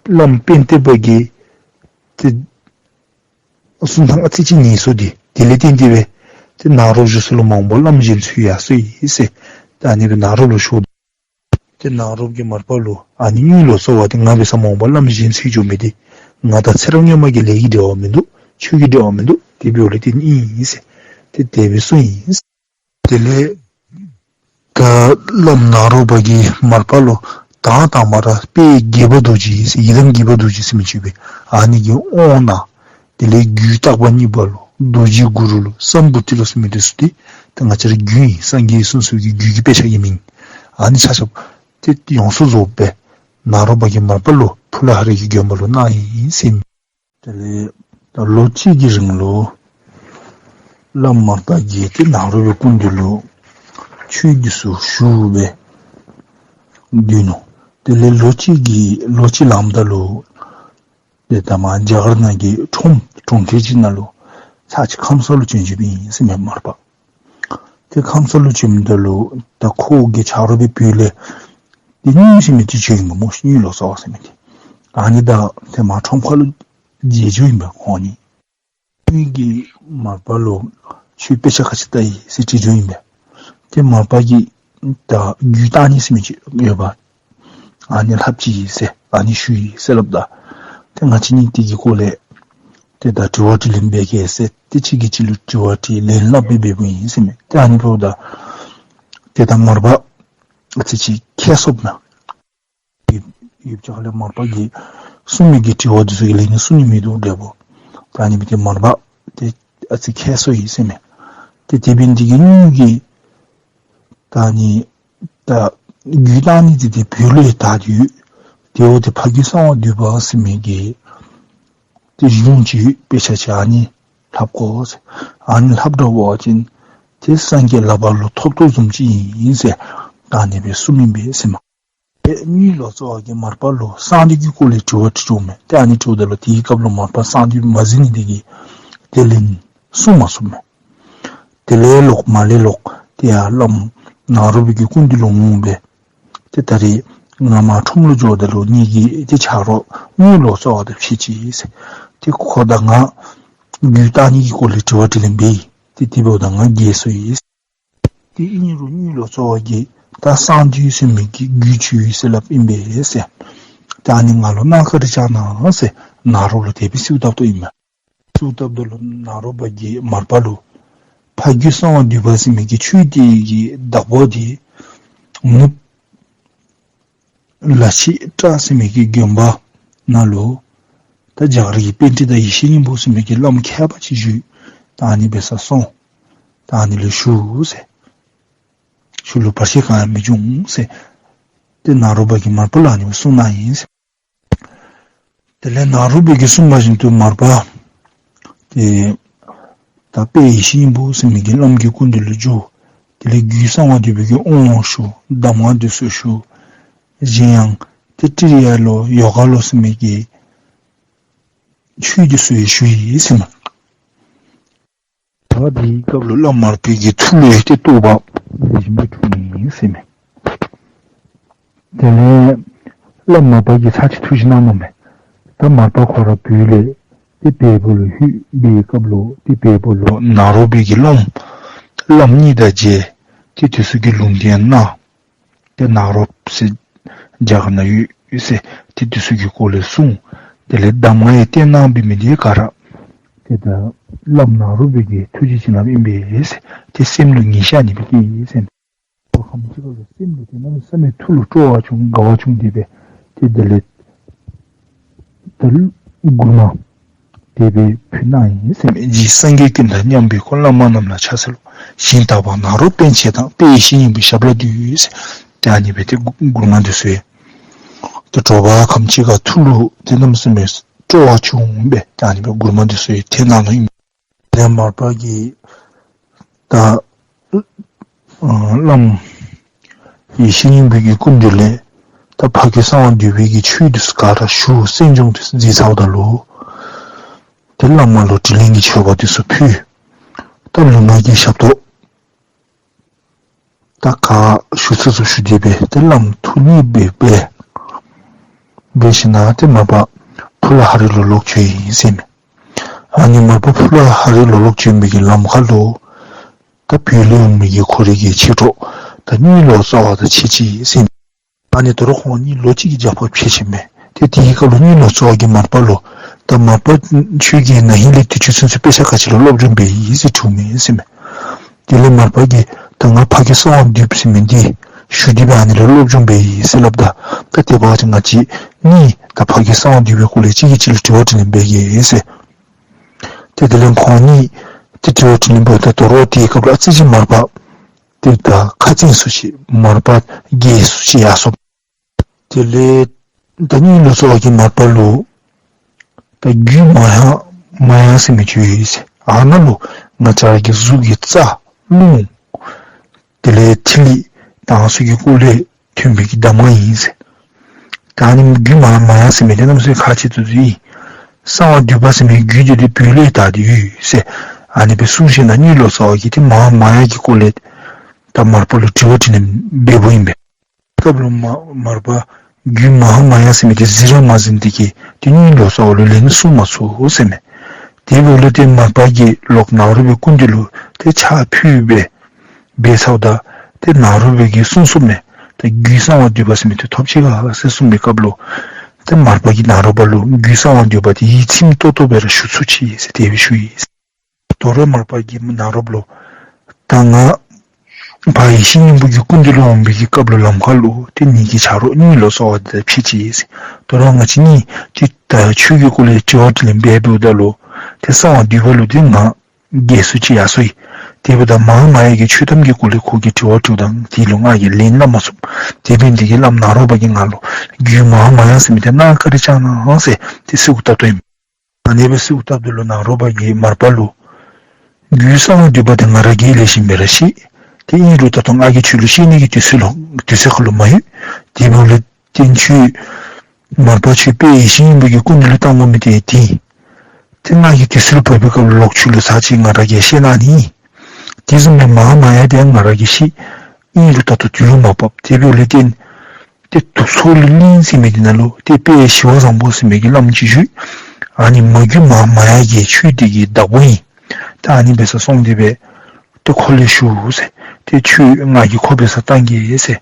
བླམ་པེན་ཏེ་པ་གིས་ཏེ་གསུང་ཐངས་ཨ་ཙི་ཅིག་ཉེས་སོ་དེ། དེ་ལས་བརྟེན་ཏེ་སྦེ་ཏེ་ནཱ་རོཔ་བཞུགས་ས་ལུ་མ་འོངས་པར་བླམ་གཞན་འཚོལ་ཡར་སོ་ཡི་ཟེར། ད་ཨ་ནི་སྦེ་ནཱ་རོཔ་ལུ་ཞུཝ་ད་ཏེ་ནཱ་རོཔ་གིས་མར་པ་ལུ་ཨ་ནི་དངུལ་ལོ་ཙཱ་བ་འདི་ང་འབད་སར་མ་འོངས་པར་བླམ་གཞན་འཚོལ་འགྱོ་མི་འདི་ང་དང་ཚེ་རབས་སྔོན་མ་གི་ལས་ཀྱི་འབྲེལ་བ་མིན་འདུག། ཆོས་ཀྱི་འབྲེལ་བ་མིན་འདུག། དེ་འབདཝ་ལས་བརྟེན་ཨིན་ཟེར་ཏེ་དེ་སྦེ་གསུངས་ཡི། དེ་ལས་ད་བླམ་ནཱ་རོ་པ་གིས་མར་པ་ལུ་དང་དང་པ་ར་དཔལ་དགྱེས་པ་རྡོ་རྗེ་ཟེར་ཡི་དམ་དགྱེས་པ་རྡོ་རྗེ་ཟེར་མི་ཅིག་ཡོད་པས། ཨ་ནི་གི་དབང་གནང་། དེ་ལས་རྒྱུད་བརྟག་པ་གཉིས་པ་ལོ་རྡོ་རྗེ་གུ་རུ་ལོ་སམ་བུ་ཏི་ལོ་ཟེར་མི་འདི་ཚུ་འདི་ད་ང་བཅས་ར་རྒྱུད་ཨིན། སངས་རྒྱས་གསུངས་ས་གི་རྒྱུད་ཀྱི་དཔེ་ཆ་གི་མིང་ཨ་ནི་ཆ་ཁྱབ་ཏེ་ཡོངས་སུ་རྫོགསཔ་སྦེ་ནཱ་རོ་པ་གིས་མར་པ་ལུ་ཕུ་ལ་ཧ་རི་གི་དགོན་པ་ལུ་གནང་ཡི་ཟེར་ཨིན། དེ་ལས་ད་ལོ་གཅིག་གི་རིང་ལུ་བླམ་མར་པ་གིས་ཏེ་ནཱ་རོ་པའི་སྐུ་མདུན་ལུ་ཆོས་འདི་ཚུ་ཞུ་སྦེ་སྡོད་ནུག། དེ་ལས་ལོ་གཅིག་གི་ལོ་གཅིག་ལངམ་ད་ལུ་ཏེ་ད་མར་རྒྱ་གར་ནང་གི་ཁྲོམ་གྲོང་ཁྱེར་ཅིག་ནང་ལུ་ཚར་གཅིག་ཁམས་སངས་ལུ་བྱོན་བྱོནམ་ཨིན་ཟེར་མས་མར་པ། ཏེ་ཁམས་སངས་ལུ་བྱོནམ་ད་ལུ་ད་ཁོ་གི་ཆ་རོགས་སྦེ་བོད་ལས་ཏེ་དངུལ་ཟེར་མི་ཅིག་བྱོན་ཡི་སྨོ། དངུལ་ལོ་ཙཱ་བ་ཟེར་མི་འདི་ཨ་ནི་ད་ཏེ་མར་ཁྲོམ་ཁ་ལུ་མཇལ་འགྱོཝ་ཨིན་པས་ཁོང་གཉིས། ཁོང་གིས་མར་པ་ལུ་ཁྱོད་དཔེ་ཆ་ག་ཅི་ལྟ་ཡི་ཟེར་དྲི་འགྱོཝ་ཨིན་པས། ཏེ་མར་པ་གིས་ད་རྒྱུད་བརྟག་གཉིས་ཟེར་མི་ཅིག་ཡོད་པ་ཨ་ནི་ལྷབ་ཅི་ཟེར་ཨ་ནི་ཞུ་ཡི་ཟེར་སླབ་ད་ཏེ་ང་བཅས་གཉིས་དེ་གི་སྐོར་ལས་ཏེ་ད་དྲི་བ་དྲིས་ལན་འབད་གེ་ཟེར་ཏེ་གཅིག་གིས་གཅིག་ལུ་དྲི་བ་དྲིས་ལན་སླབ་སྦེ་འབདཝ་ཨིན་ཟེར་མས། ཏེ་ཨ་ནི་འབདཝ་ད་ཏེ་ད་མར་པ་ཨ་ཙི་ཅིག་ཁྱད་སོངམ་མས། ཡུདཔ་ཅིག་ཁ་ལས་མར་པ་གིས་གསུངས་མི་གི་དྲི་བ་འདི་ཚུ་གི་ལན་ནི་གསུང་ནི་མིན་འདུག་འདྲ་པོ། ད་ཨ་ནི་སྦེ་ཏེ་མར་པ་ཏེ་ཨ་ཙི་ཁྱད་སོ་ཡི་ཟེར་མས། ཏེ་དེ་འབད་ནི་འདི་གིས་དངུལ་གྱི་ད་ཨ་ནི་ད་རྒྱུད་བརྟག་གཉིས་འདི་ཏེ་བོད་ལུ་ཡང་དར་ཏེ་ཡོད། དེ་འབདཝ་ད་ཕ་རྒྱུད་གསང་བ་འདུས་པ་ཟེར་མི་གི་ཏེ་གཞུང་ཅིག་ཡོད། དཔེ་ཆ་ཅིག་ཨ་ནི་ལྷབ་དགོ་ཟེར། ཨ་ནི་ལྷབ་འགྱོ་བ་ཅིན་ཏེ་སངས་རྒྱས་ལག་པར་ལུ་ཐོབ་ཐོབ་བཟུམ་ཅིག་ཨིན་ཟེར་ད་ཨ་ནི་སྦེ་གསུངམ་ཨིན་པས་ཟེར་མས། ཏེ་དངུལ་ལོ་ཙཱ་བ་གིས་མར་པ་ལུ་གསང་འདུས་ཀྱི་སྐོར་ལས་དྲི་བ་དྲིས་འགྱོཝ་མས། ཏེ་ཨ་ནི་དྲིཝ་ད་ལུ་དེའི་སྐབས་ལུ་མར་པ་གསང་འདུས་མ་གཟིགས་ནི་འདི་གིས་ཏེ་ལན་གསུང་མ་ཚུགསཔ་མས། དེ་ལས་ལོག་མར་ལས་ལོག་ཏེ་ཡར་བླམ་ནཱ་རོ་པའི་གི་སྐུ་མདུན་ལུ་འོངས་སྦེ་ཏེ་ད་རེས་ང་མར་ཁྲོམ་ལུ་འགྱོཝ་ད་ལུ་ངེ་གི་ཏེ་ཆ་རོགས་དངུལ་ལོ་ཙཱ་བ་དང་ཕྱད་ཅི་ཟེར། ཏེ་ཁོ་དང་ང་རྒྱུད་བརྟག་གཉིས་ཀྱི་སྐོར་ལས་དྲི་བ་དྲིས་ལན་འབད་ཡི། ཏེ་དེ་འབདཝ་ད་ང་རྒྱལ་སོ་ཡི། ཏེ་ཨིན་རུང་དངུལ་ལོ་ཙཱ་བ་གིས་ད་གསང་འདུས་ཟེར་མི་གི་རྒྱུད་ཅིག་ཡོད་ཟེར་སླབ་ཨིན་པས་ཟེར། ད་ཨ་ནི་ང་ལུ་གནང་བཀའ་དྲིན་བསྐྱང་གནང་ཟེར་ནཱ་རོ་ལུ་དེ་སྦེ་གསོལཝ་བཏབ་དོ་ཨིན་མས། གསོལཝ་བཏབ་ད་ལུ་ནཱ་རོ་པ་གིས་མར་པ་ལུ་ཕ་རྒྱུད་གསང་བ་འདུས་པ་ཟེར་མི་གི་ཆོས་འདི་གི་བདག་པོ་འདི་ནུབ་ལ་ཕྱི་བྲག་ཟེར་མི་གི་དགོན་པ་ནང་ལུ་ད་རྒྱ་གར་གྱི་པཎྜི་ཏ་ཡེ་ཤེས་སྙིང་པོ་ཟེར་མི་གི་བླམ་མཁས་པ་ཅིག་བཞུགས། ད་ཨ་ནི་འབད་སར་སོང་། ད་ཨ་ནི་ལུ་ཞུ་ཟེར། ཁྱོད་ལུ་བར་ཆད་གང་ཡང་མི་འབྱུང་ཟེར། ཏེ་ནཱ་རོ་པ་གིས་མར་པ་ལུ་ཨ་ནི་སྦེ་གསུངས་གནང་ཡི་ཟེར། དེ་ལས་ནཱ་རོ་པ་གིས་གསུངས་པ་བཞིན་དུ་མར་པ་ཏེ་ད་དཔལ་ཡེ་ཤེས་སྙིང་པོ་ཟེར་མི་གི་བླམ་གྱི་སྐུ་མདུན་ལུ་འགྱོ། དེ་ལས་རྒྱུད་གསང་བ་འདུས་པའི་གི་དབང་ཞུ། གདམས་ངག་འདི་ཚུ་ཞུ། གཞན་ཡང་ཏེ་ཏྲི་ཡ་ལོ་ཡོ་ག་ལོ་ཟེར་མི་གི་ཆོས་འདི་ཚུ་ཡང་ཞུ་ཡི་ཟེར་མས། ད་དེའི་སྐབས་ལུ་བླམ་མར་པའི་གི་ཐུགས་ལུ་ཏེ་རྟོགས་པ་ལེགས་ཤོམ་སྦེ་འཁྲུངས་ནུག་ཟེར་མས། དེ་ལས་བླམ་མར་པ་གིས་ཚར་གཅིག་ཐུགས་བཞེད་གནངམ་མས། ད་མར་པ་ཁོ་ར་བོད་ལས་ཏེ་བལ་པོ་ལུ་ལྷོད་པའི་སྐབས་ལུ་ཏེ་བལ་པོ་ལུ་ནཱ་རོ་པའི་གི་སློབམ་བླམ་གཉིས་དང་མཇལ། ཏེ་དེ་ཚུ་གིས་ལུང་བསྟན་གནང་། ཏེ་ནཱ་རོ་པ་ཟེར་རྒྱ་གར་ནང་ཡོད་ཟེར་ཏེ་དེ་ཚུ་གི་སྐོར་ལས་གསུངས། དེ་ལས་གདམས་ངག་ཡང་བསྟན་གནང་བའི་མི་འདི་ག་ར་ཏེ་ད་བླམ་ནཱ་རོ་པའི་གི་ཐུགས་རྗེ་བྱིན་རླབས་ཨིན་པས་ཟེར་ཏེ་སེམས་ལུ་ངེས་ཤེས་ཨ་ནི་སྦེ་སྐྱེས་ཟེར། ཁམས་ཅིག་ཁར་ལུ་སེམས་ལུ་ཏེ་གནམ་མེད་ས་མེད་ཐུགས་ལུ་སྤྲོ་བ་བྱུང་དགའ་བ་བྱུང་སྟེ་སྦེ་ཏེ་དེ་ལས་ད་མགུར་མ་དེ་སྦེ་ཕུལ་གནང་ཡི་ཟེར་མས། རྗེ་སངས་རྒྱས་ཀུན་དང་མཉམ་པའི་འཁོར། བླ་མ་རྣམས་ལ་ཕྱག་འཚལ་ལོ། ཞིང་དག་པ་ནཱ་རོ་པཎ་ཆེན་དང་། དཔལ་ཡེ་ཤེས་སྙིང་པོའི་ཞབས་ལ་འདུད་ཟེར། ཏེ་ཨ་ནི་སྦེ་ཏེ་མགུར་མ་འདི་ཚུ་ཡང་ཏེ་དྲོ་པ་ཁམས་ཅིག་ཁར་ཐུགས་ལུ་ཏེ་གནམ་མེད་ས་མེད་སྤྲོ་བ་བྱུང་སྦེ་ཏེ་ཨ་ནི་སྦེ་མགུར་མ་འདི་ཚུ་ཡང་འཐེན་གནང་ནུག་ཨིན། དེ་མར་པ་གིས་ད་ཨ་བླམ་ཡེ་ཤེས་སྙིང་པོའི་གི་སྐུ་མདུན་ལས་ད་ཕ་རྒྱུད་གསང་བ་འདུས་པའི་གི་ཆོས་འདི་ཚུ་ག་ར་ཞུ། གསན་སྦྱོང་འདི་ཚུ་མཛད་ཚརཝ་ད་ལུ་ཏེ་བླ་མ་ལུ་དྲིན་ལན་གྱི་མཆོད་པ་འདི་ཚུ་ཕུལ། ད་ལུས་ངག་གི་ཞབས་ཏོག་ད་ག་ཞུ་ཚུགས་ཚུགས་ཞུ་སྟེ་སྦེ་ཏེ་བླམ་ཐུགས་མཉེས་སྦེ་འབད་འབད་ཞིནམ་ཏེ་མར་པ་ཕུ་ལ་ཧ་རི་ལུ་ལོག་བྱོན་ཡི་ཟེར་མས། ཨ་ནི་མར་པ་ཕུ་ལ་ཧ་རི་ལུ་ལོག་བྱོན་པའི་གི་ལམ་ཁར་ལུ་ད་བོད་ལས་འོང་མི་གི་ཁོ་རའི་གི་མཆེད་གྲོགས་ད་གཉོས་ལོ་ཙཱ་བ་དང་ཕྱད་ཅི་ཟེར་མས། ཨ་ནི་དོ་རུང་ཁོང་གཉིས་ལོ་གཅིག་གི་རྒྱབ་ཁར་ཕྱད་ཅི་མས། ཏེ་དེའི་སྐབས་ལུ་གཉོས་ལོ་ཙཱ་བ་གིས་མར་པ་ལུ་ད་མར་པ་ཁྱོད་ཀྱིས་ན་ཧིང་ལས་དུས་ཚོད་ཚུན་ཚོད་དཔེ་ཆ་ག་ཅི་ལུ་སློབ་སྦྱོང་འབད་ཡི་ཟེར་དྲིཝ་མས་ཟེར་མས། དེ་ལས་མར་པ་གིས་ད་ང་ཕ་རྒྱུད་གསང་བ་འདུས་པ་ཟེར་མི་འདི་ཞུ་སྟེ་སྦེ་ཨ་ནི་ལུ་སློབ་སྦྱོང་འབད་ཡི་ཟེར་སླབ་ད། ད་དེ་འབདཝ་ད་ང་བཅས་གཉིས་ད་ཕ་རྒྱུད་གསང་བ་འདུས་པའི་སྐོར་ལས་གཅིག་གིས་གཅིག་ལུ་དྲི་བ་དྲིས་ལན་འབད་གེ་ཟེར། ཏེ་དེ་ལས་ཁོང་གཉིས་ཏེ་དྲི་བ་དྲིས་ལན་འབདཝ་ད་དོ་རུང་དེའི་སྐབས་ལུ་ཨ་ཙི་ཅིག་མར་པ་ཏེ་ད་ཁ་འཛིན་སུ་ཅིག་མར་པ་རྒས་སུ་ཅིག་ཡར་སོ། དེ་ལས་ད་གཉོས་ལོ་ཙཱ་བ་གིས་མར་པ་ལུ་ད་རྒྱུད་མ་ཡང་མ་ཡང་ཟེར་མི་ཅིག་ཡོད་ཟེར། ཨ་ནཱ་ལུ་ང་བཅས་ར་གི་གཟུགས་ཀྱི་རྩ་རླུང་དེ་ལས་ཐིག་ལེ་དང་ཚུ་གི་སྐོར་ལས་ཐོན་པའི་གི་གདམས་ངག་ཨིན་ཟེར། ད་ཨ་ནི་རྒྱུད་མ་མ་ཡང་ཟེར་མི་འདི་གནམ་མེད་ས་མེད་ཁག་ཆེ་ཏོག་ཏོ་ཨིན། གསང་བ་འདུས་པ་ཟེར་མི་རྒྱུད་འདི་ཏེ་བོད་ལས་དར་ཏེ་ཡོད་ཟེར། ཨ་ནི་སྦེ་གསུངས་ཞིནམ་གཉོས་ལོ་ཙཱ་བ་གིས་ཏེ་མ་ཡང་མ་ཡང་གི་སྐོར་ལས་ད་མར་པ་ལུ་དྲི་བ་དྲིས་ལན་འབདཝ་ཨིན་པས། སྐབས་ལུ་མ་མར་པ་རྒྱུད་མ་ཡང་མ་ཡང་ཟེར་མི་འདི་གཟིགས་ར་མ་གཟིགས་ཏེ་གིས་ཏེ་གཉོས་ལོ་ཙཱ་བ་ལུ་ལན་གསུང་མ་ཚུགས་ཟེར་མས། དེ་འབདཝ་ལས་ཏེ་མར་པ་གིས་ལོག་ནཱ་རོ་པའི་སྐུ་མདུན་ལུ་ཏེ་ཕྱག་ཕུལ་སྦེ་འབད་ཚརཝ་ད་ཏེ་ནཱ་རོ་པ་གིས་གསུངས་སོ་མས། ད་རྒྱུད་གསང་བ་འདུས་པ་ཟེར་མི་འདི་ཐོབ་ཅི་ག་ཟེར་གསུངས་པའི་སྐབས་ལུ་ཏེ་མར་པ་གིས་ནཱ་རོ་པ་ལུ་རྒྱུད་གསང་བ་འདུས་པ་འདི་ཡིད་ཚིམ་ཏོག་ཏོ་སྦེ་ར་ཞུ་ཚུགས་ཅི་ཟེར་དེ་སྦེ་ཞུ་ཡི། དོ་རུང་མར་པ་གིས་ནཱ་རོ་པ་ལུ་ད་ང་ཕ་ཡེ་ཤེས་སྙིང་པོ་གི་སྐུ་མདུན་ལུ་འོང་བའི་གི་སྐབས་ལུ་ལམ་ཁར་ལུ་ཏེ་ངེ་གི་ཆ་རོགས་གཉོས་ལོ་ཙཱ་བ་འདི་དང་ཕྱད་ཅི་ཟེར། དོ་རུང་ང་བཅས་གཉིས་ཏེ་ད་ཆོས་ཀྱི་སྐོར་ལས་དྲི་བ་དྲིས་ལན་འབད་འབདཝ་ད་ལུ་ཏེ་གསང་བ་འདུས་པ་ལུ་ཏེ་ང་རྒས་སུ་ཅིག་ཡར་སོ་ཡི། དེ་འབདཝ་ད་མ་ཡང་མ་ཡང་གི་ཆོས་གཏམ་གྱི་སྐོར་ལས་ཁོ་གིས་དྲི་བ་དྲིཝ་ད་དེ་ལུ་ང་གིས་ལན་སླབ་མ་ཚུགས། དེ་འབད་ནི་དེ་གིས་བླམ་ནཱ་རོ་པ་གིས་ང་ལུ་རྒྱུད་མ་ཡང་མ་ཡང་ཟེར་མི་འདི་གནང་བཀའ་དྲིན་བསྐྱང་གནང་ཟེར་ཏེ་གསོལཝ་བཏབ་དོ་ཨིན། ཨ་ནི་སྦེ་གསོལཝ་བཏབ་ད་ལུ་ནཱ་རོ་པ་གིས་མར་པ་ལུ་རྒྱུད་གསང་བ་འདུས་པ་འདི་ང་ར་གིས་ལེགས་ཤོམ་སྦེ་ར་ཤེས། ཏེ་ཨིན་རུང་ད་ལྟོ་ང་གིས་ཁྱོད་ལུ་བཤད་ནི་གི་དུས་ཚོད་ལུ་དུས་ཚོད་ཁར་ལུ་མ་ལྷོད། དེ་འབདཝ་ལས་བརྟེན་ཁྱོད་མར་པ་ཁྱོད་དཔལ་ཡེ་ཤེས་སྙིང་པོ་གི་སྐུ་མདུན་ལུ་བཏང་དགོ་མི་འདི་ཏེ་ཏེ་ང་གིས་དུས་ཚོད་ལུ་བབས་པའི་སྐབས་ལུ་ལོག་ཁྱོད་ལུ་ཚར་གཅིག་ང་ར་གིས་བཤད་གནང་ནི། དེ་བཟུམ་སྦེ་མ་ཡང་མ་ཡང་འདི་ང་ར་གིས་ཤེས། ཨིན་རུང་ད་ལྟོ་དུས་ལུ་མ་བབས། དེ་འབདཝ་ལས་བརྟེན་ཏེ་དུག་མཚོ་གླིང་ཟེར་མི་འདི་ནང་ལུ་ཏེ་དཔལ་ཞི་བ་བཟང་པོ་ཟེར་མི་གི་བླམ་ཅིག་བཞུགས། ཨ་ནི་མ་རྒྱུད་མ་མ་ཡང་གི་ཆོས་འདི་གི་བདག་པོ་ཨིན། ད་ཨ་ནི་འབད་སར་སོང་སྟེ་སྦེ་ཏེ་ཁོ་ལས་ཞུ་ཟེར། ཏེ་ཁྱོད་ང་གིས་ཁོ་འབད་སར་བཏང་གེ་ཟེར།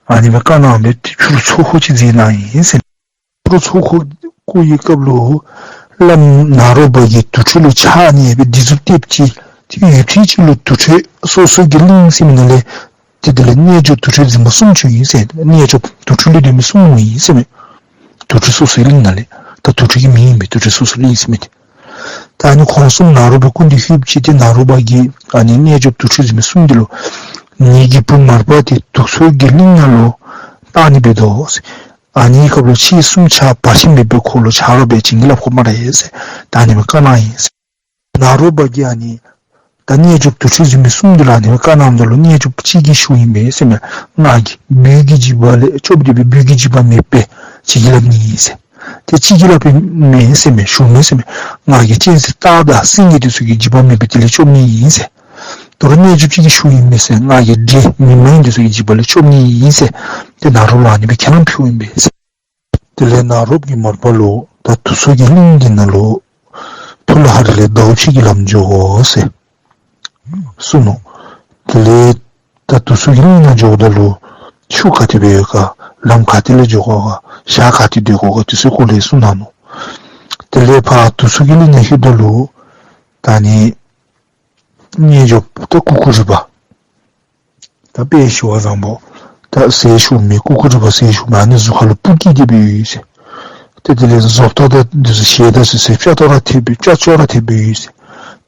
ཨ་ནི་སྦེ་བཀའ་གནང་སྦེ་ཏེ་ཕྱི་རུ་ཚོགས་འཁོར་ཅིག་མཛད་གནང་ཡི་ཟེར། ཕྱི་རུ་ཚོགས་འཁོར་བསྐོར་བའི་སྐབས་ལུ་བླམ་ནཱ་རོ་པ་གིས་དུར་ཁྲོད་ལུ་ཕྱག་ཨ་ནི་སྦེ་སྡིགས་མཛུབ་བཏེགས་ཅི། ཏེ་ཡུདཔ་ཐེངས་ཅིག་ལུ་དུར་ཁྲོད་སོ་སོ་གི་གླིང་ཟེར་མི་ནང་ལས་ཏེ་དེ་ལས་རྣལ་འབྱོར་དུར་ཁྲོད་འཛིན་པ་གསུམ་བྱོན་ཡི་ཟེར། རྣལ་འབྱོར་དུར་ཁྲོད་ལུ་སྡོད་མི་གསུམ་འོང་ཡི་ཟེར་མས། དུར་ཁྲོད་སོ་སོའི་གླིང་ནང་ལས། ད་དུར་ཁྲོད་ཀྱི་མིང་ཨིན་པས་དུར་ཁྲོད་སོ་སོའི་གླིང་ཟེར་མི་འདི། ད་ཨ་ནི་ཁོང་གསུམ་ནཱ་རོ་པའི་སྐུ་མདུན་ལྷོདཔ་ཅིག་ཏེ་ནཱ་རོ་པ་གིས་ཨ་ནི་རྣལ་འབྱོར་དུར་ཁྲོད་འཛིན་མི་གསུམ་འདི་ལུ་ངེ་གི་བུ་མར་པ་འདི་དུག་མཚོ་གི་གླིང་ནང་ལུ་བཏང་ནི་འབད་དོ། ཨ་ནི་སྐབས་ལུ་ཁྱེད་གསུམ་ཆ་བར་ཆད་མེད་པའི་འཁོར་ལོ་བྱ་རོགས་སྦེ་བྱིན་གྱིས་བརླབ་དགོ་སྨ་རེ་ཟེར། ད་ཨ་ནི་སྦེ་བཀའ་གནང་ཡི་ཟེར། ནཱ་རོ་པ་གིས་ཨ་ནི་ད་རྣལ་འབྱོར་དུར་ཁྲོད་འཛིན་མི་གསུམ་འདི་ལུ་ཨ་ནི་སྦེ་བཀའ་གནངམ་ད་ལུ་རྣལ་འབྱོར་གཅིག་གིས་ཞུཝ་ཨིན་པས་ཟེར་མས། ང་གིས་བོད་ཀྱི་འཇིགས་པ་ལས་སྐྱོབ་སྟེ་སྦེ་བོད་ཀྱི་འཇིགས་པ་མེདཔ་སྦེ་བྱིན་གྱིས་བརླབ་ནི་ཨིན་ཟེར། ཏེ་གཅིག་གིས་སླབ་པའི་མེན་ཟེར་མས། ཞུཝ་མེན་ཟེར་མས། ང་གིས་གཅན་གཟན་སྟག་དང་སེང་གེ་འདི་ཚུ་གི་འཇིགས་པ་མེད་པར་དེ་ལས་སྐྱོབ་ནི་ཨིན་ཟེར། དོ་རུང་རྣལ་འབྱོར་པ་ཅིག་གིས་ཞུཝ་ཨིན་མས་ཟེར། ང་གིས་འདྲེ་མི་མ་ཡིན་འདི་ཚུ་གི་འཇིགས་པ་ལས་སྐྱོབ་ནི་ཨིན་ཟེར། ཏེ་ནཱ་རོ་ལུ་ཨ་ནི་སྦེ་ཁས་བླངས་ཕུལཝ་ཨིན་པས་ཟེར། དེ་ལས་ནཱ་རོཔ་གིས་མར་པ་ལུ་ད་དུ་སོ་གི་གླིང་འདི་ནང་ལུ་ཐུགས་ལ་ཧ་རི་ལས་ཟླཝ་གཅིག་གི་ལམ་འགྱོ་ཟེར་གསུངས་ནུག། དེ་ལས་ད་དུ་སོ་གི་གླིང་ནང་འགྱོཝ་ད་ལུ་ཆུ་ག་ཏེ་སྦེ་ཡོད་ག་ལམ་ག་ཏེ་ལས་འགྱོ་དགོ་ག་ཞག་ག་ཏེ་སྡོད་དགོ་ག་དེ་ཚུ་སྐོར་ལས་གསུངས་གནང་ནུག། དེ་ལས་ཕར་དུ་སོ་གི་གླིང་ནང་ལྷོདཔ་ད་ལུ་ད་ཨ་ནི་རྣལ་འབྱོརཔ་ད་ཀུ་ཀུ་རི་པ་ད་དཔལ་ཞི་བ་བཟང་པོ་ད་ཟེར་ཞུཝ་མས། ཀུ་ཀུ་རི་པ་ཟེར་ཞུཝ་མས། ཨ་ནི་གཟུགས་ཁ་ལུ་སྤུ་སྐྱེས་ཏེ་སྦེ་ཡོད་ཟེར། ཏེ་དེ་ལས་བཟོ་ལྟ་དང་འདི་ཚུ་ཞལ་དང་ཚུ་ཟེར་སྐྱ་ཅོག་ར་འཐདཔ་སྦེ་སྐྱ་ཅོག་ར་འཐདཔ་སྦེ་ཡོད་ཟེར།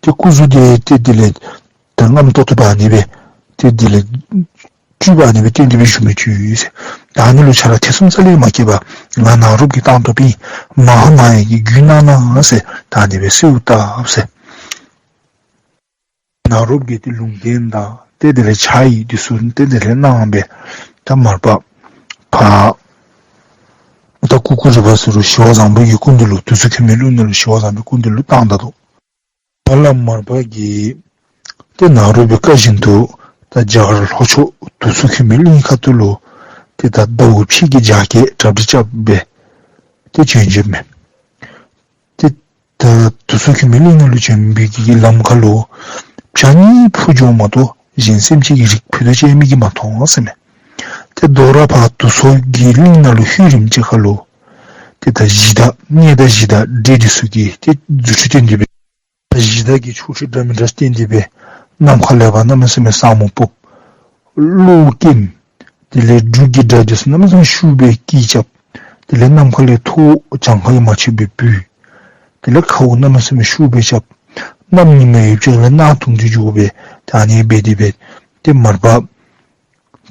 ཏེ་སྐུ་གཟུགས་འདི་ཏེ་དེ་ལས་ད་རྔམ་ཏོག་ཏོ་སྦེ་ཨ་ནི་སྦེ་ཏེ་དེ་ལས་སྤྲུལ་པ་ཨ་ནི་སྦེ་སྟོན་ཏེ་སྦེ་བཞུགས་མི་ཅིག་ཡོད་ཟེར། ད་ཨ་ནི་ལུ་ཆ་ར་ཐེ་ཚོམ་རྩ་ལས་མ་སྐྱེས་པར་ང་ནཱ་རོཔ་གི་གཏང་ཐོབ་ཨིན། མ་ཧཱ་མ་ཡ་གི་རྒྱུད་གནང་གནང་ཟེར་ད་ཨ་ནི་སྦེ་གསོལཝ་བཏབ་ཟེར། ནཱ་རོཔ་གིས་ཏེ་ལུང་བསྟན་དང་ཏེ་དེ་ལས་ཕྱག་ཡིག་འདི་ཚུ་ཏེ་དེ་ལས་གནང་སྦེ་ད་མར་པ་ཕར་ད་ཀུ་ཀུ་རི་པ་ཟེར་རུང་ཞི་བ་བཟང་པོ་གི་སྐུ་མདུན་ལུ་དུ་སོ་ཁྱུད་མའི་གླིང་ནང་ལུ་ཞི་བ་བཟང་པོའི་སྐུ་མདུན་ལུ་བཏང་ད་ནུག། ད་ལམ་མར་པ་གིས་ཏེ་ནཱ་རོ་པའི་བཀའ་བཞིན་དུ་ད་རྒྱ་གར་ལྷོ་ཕྱོགས་དུ་སོ་ཁྱུད་མའི་གླིང་ཁ་ཐུག་ལུ་ཏེ་ད་ཟླཝ་ཕྱེད་ཀྱི་རྒྱ་སྐྱེད་གྲ་སྒྲིག་རྐྱབ་སྦེ་ཏེ་བྱོན་བྱོནམ་མས། ཏེ་ད་དུ་སོ་ཁྱུད་མའི་གླིང་ནང་ལུ་བྱོན་པའི་གི་ལམ་ཁ་ལུ་བྱ་གཉིས་འཕུར་འགྱོཝ་མ་གཏོགས་གཞན་སེམས་ཅན་གྱི་རིགས་ཕུད་རྡོག་གཅིག་མིག་གིས་མ་མཐོང་ཟེར་མས། ཏེ་དོ་རུང་ཕར་དུ་སོ་གི་གླིང་ནང་ལུ་ལྷོད་རནམ་ཅིག་ཁ་ལུ་ཏེ་ད་གཞི་བདག་གནས་བདག་གཞི་བདག་འདྲེ་འདི་ཚུ་གིས་ཏེ་རྫུ་འཕྲུལ་སྟོན་ཏེ་སྦེ་ད་གཞི་བདག་གིས་ཆོ་འཕྲུལ་འདྲ་མི་འདྲ་སྟོན་ཏེ་སྦེ་ནམ་མཁའ་ལས་ཕར་གནམ་མེད་ས་མེད་ས་སྨུག་ཕོགཔ། གློག་སྐྱེམ། དེ་ལས་འབྲུག་གི་སྒྲ་འདི་ཚུ་གནམ་མེད་ས་མེད་ཤུགས་སྦེ་སྐད་རྐྱབ། དེ་ལས་ནམ་མཁའ་ལས་ཐོག་གྱངས་ཁ་གིས་མ་ཆོད་པའི་འབུད། དེ་ལས་ཁཝ་གནམ་མེད་ས་མེད་ཤུགས་སྦེ་རྐྱབ། གནམ་ཉི་མ་ཡོདཔ་ཅིག་ལས་གནག་དུང་སྟེ་འགྱོ་སྦེ་ད་ཨ་ནི་སྦེ་དེ་སྦེ་ཏེ་མར་པ་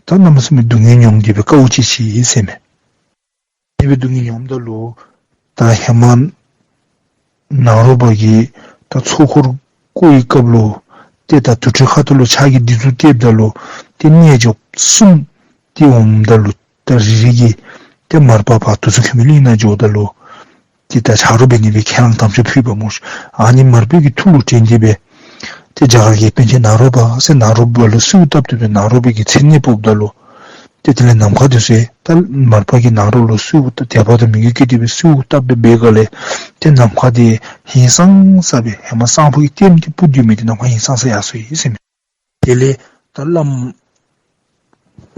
ད་གནམ་མེད་ས་མེད་སྡུག་བསྔལ་མྱོང་སྟེ་སྦེ་དཀའཝ་སྤྱད་ཅི་ཟེར་མས། དེ་སྦེ་སྡུག་བསྔལ་མྱོངམ་ད་ལུ་ད་ཧེ་མ་ནཱ་རོ་པ་གིས་ད་ཚོགས་འཁོར་བསྐོར་བའི་སྐབས་ལུ་ཏེ་ད་དུར་ཁྲོད་ཁ་ཐུག་ལུ་ཕྱག་གི་སྡིགས་མཛུབ་གཏདཔ་ད་ལུ་ཏེ་རྣལ་འབྱོརཔ་གསུམ་ཏེ་འོངམ་ད་ལུ་ད་རེ་རེ་གིས་ཏེ་མར་པ་ཕར་དུ་སོ་ཁྱུད་མའི་གླིང་ནང་འགྱོཝ་ད་ལུ་ཏེ་ད་ཆ་རོགས་འབད་ནི་སྦེ་ཁས་བླངས་དམ་བཅའ་ཕུལ་བ་སྨོ་ཤིག། ཨ་ནི་མར་པའི་གི་ཐུགས་ལུ་དྲན་ཏེ་སྦེ་ཏེ་རྒྱ་གར་གྱི་པཎ་ཆེན་ནཱ་རོ་པ་ཟེར་ནཱ་རོ་པ་ལུ་གསོལཝ་བཏབ་སྟེ་སྦེ་ནཱ་རོ་པའི་གི་མཚན་གནས་ཕོགཔ་ད་ལུ་ཏེ་དེ་ལས་ནམ་མཁའ་འདི་ཚུ་ད་མར་པ་གིས་ནཱ་རོ་ལུ་གསོལཝ་བཏབ་དད་པ་དང་མོས་གུས་བསྐྱེད་དེ་སྦེ་གསོལཝ་བཏབ་སྦེ་འབད་སྒང་ལས་ཏེ་ནམ་མཁའ་འདི་ཧིང་སངས་ས་སྦེ་ཧེ་མ་སང་ཕོད་ཀྱི་ལྟདམོ་འདི་སྤུབས་སྡོད་མི་འདི་ནམ་མཁའ་ཧིང་སངས་ས་ཡར་སོང་ཡི་ཟེར་མས། དེ་ལས་ད་བླམ་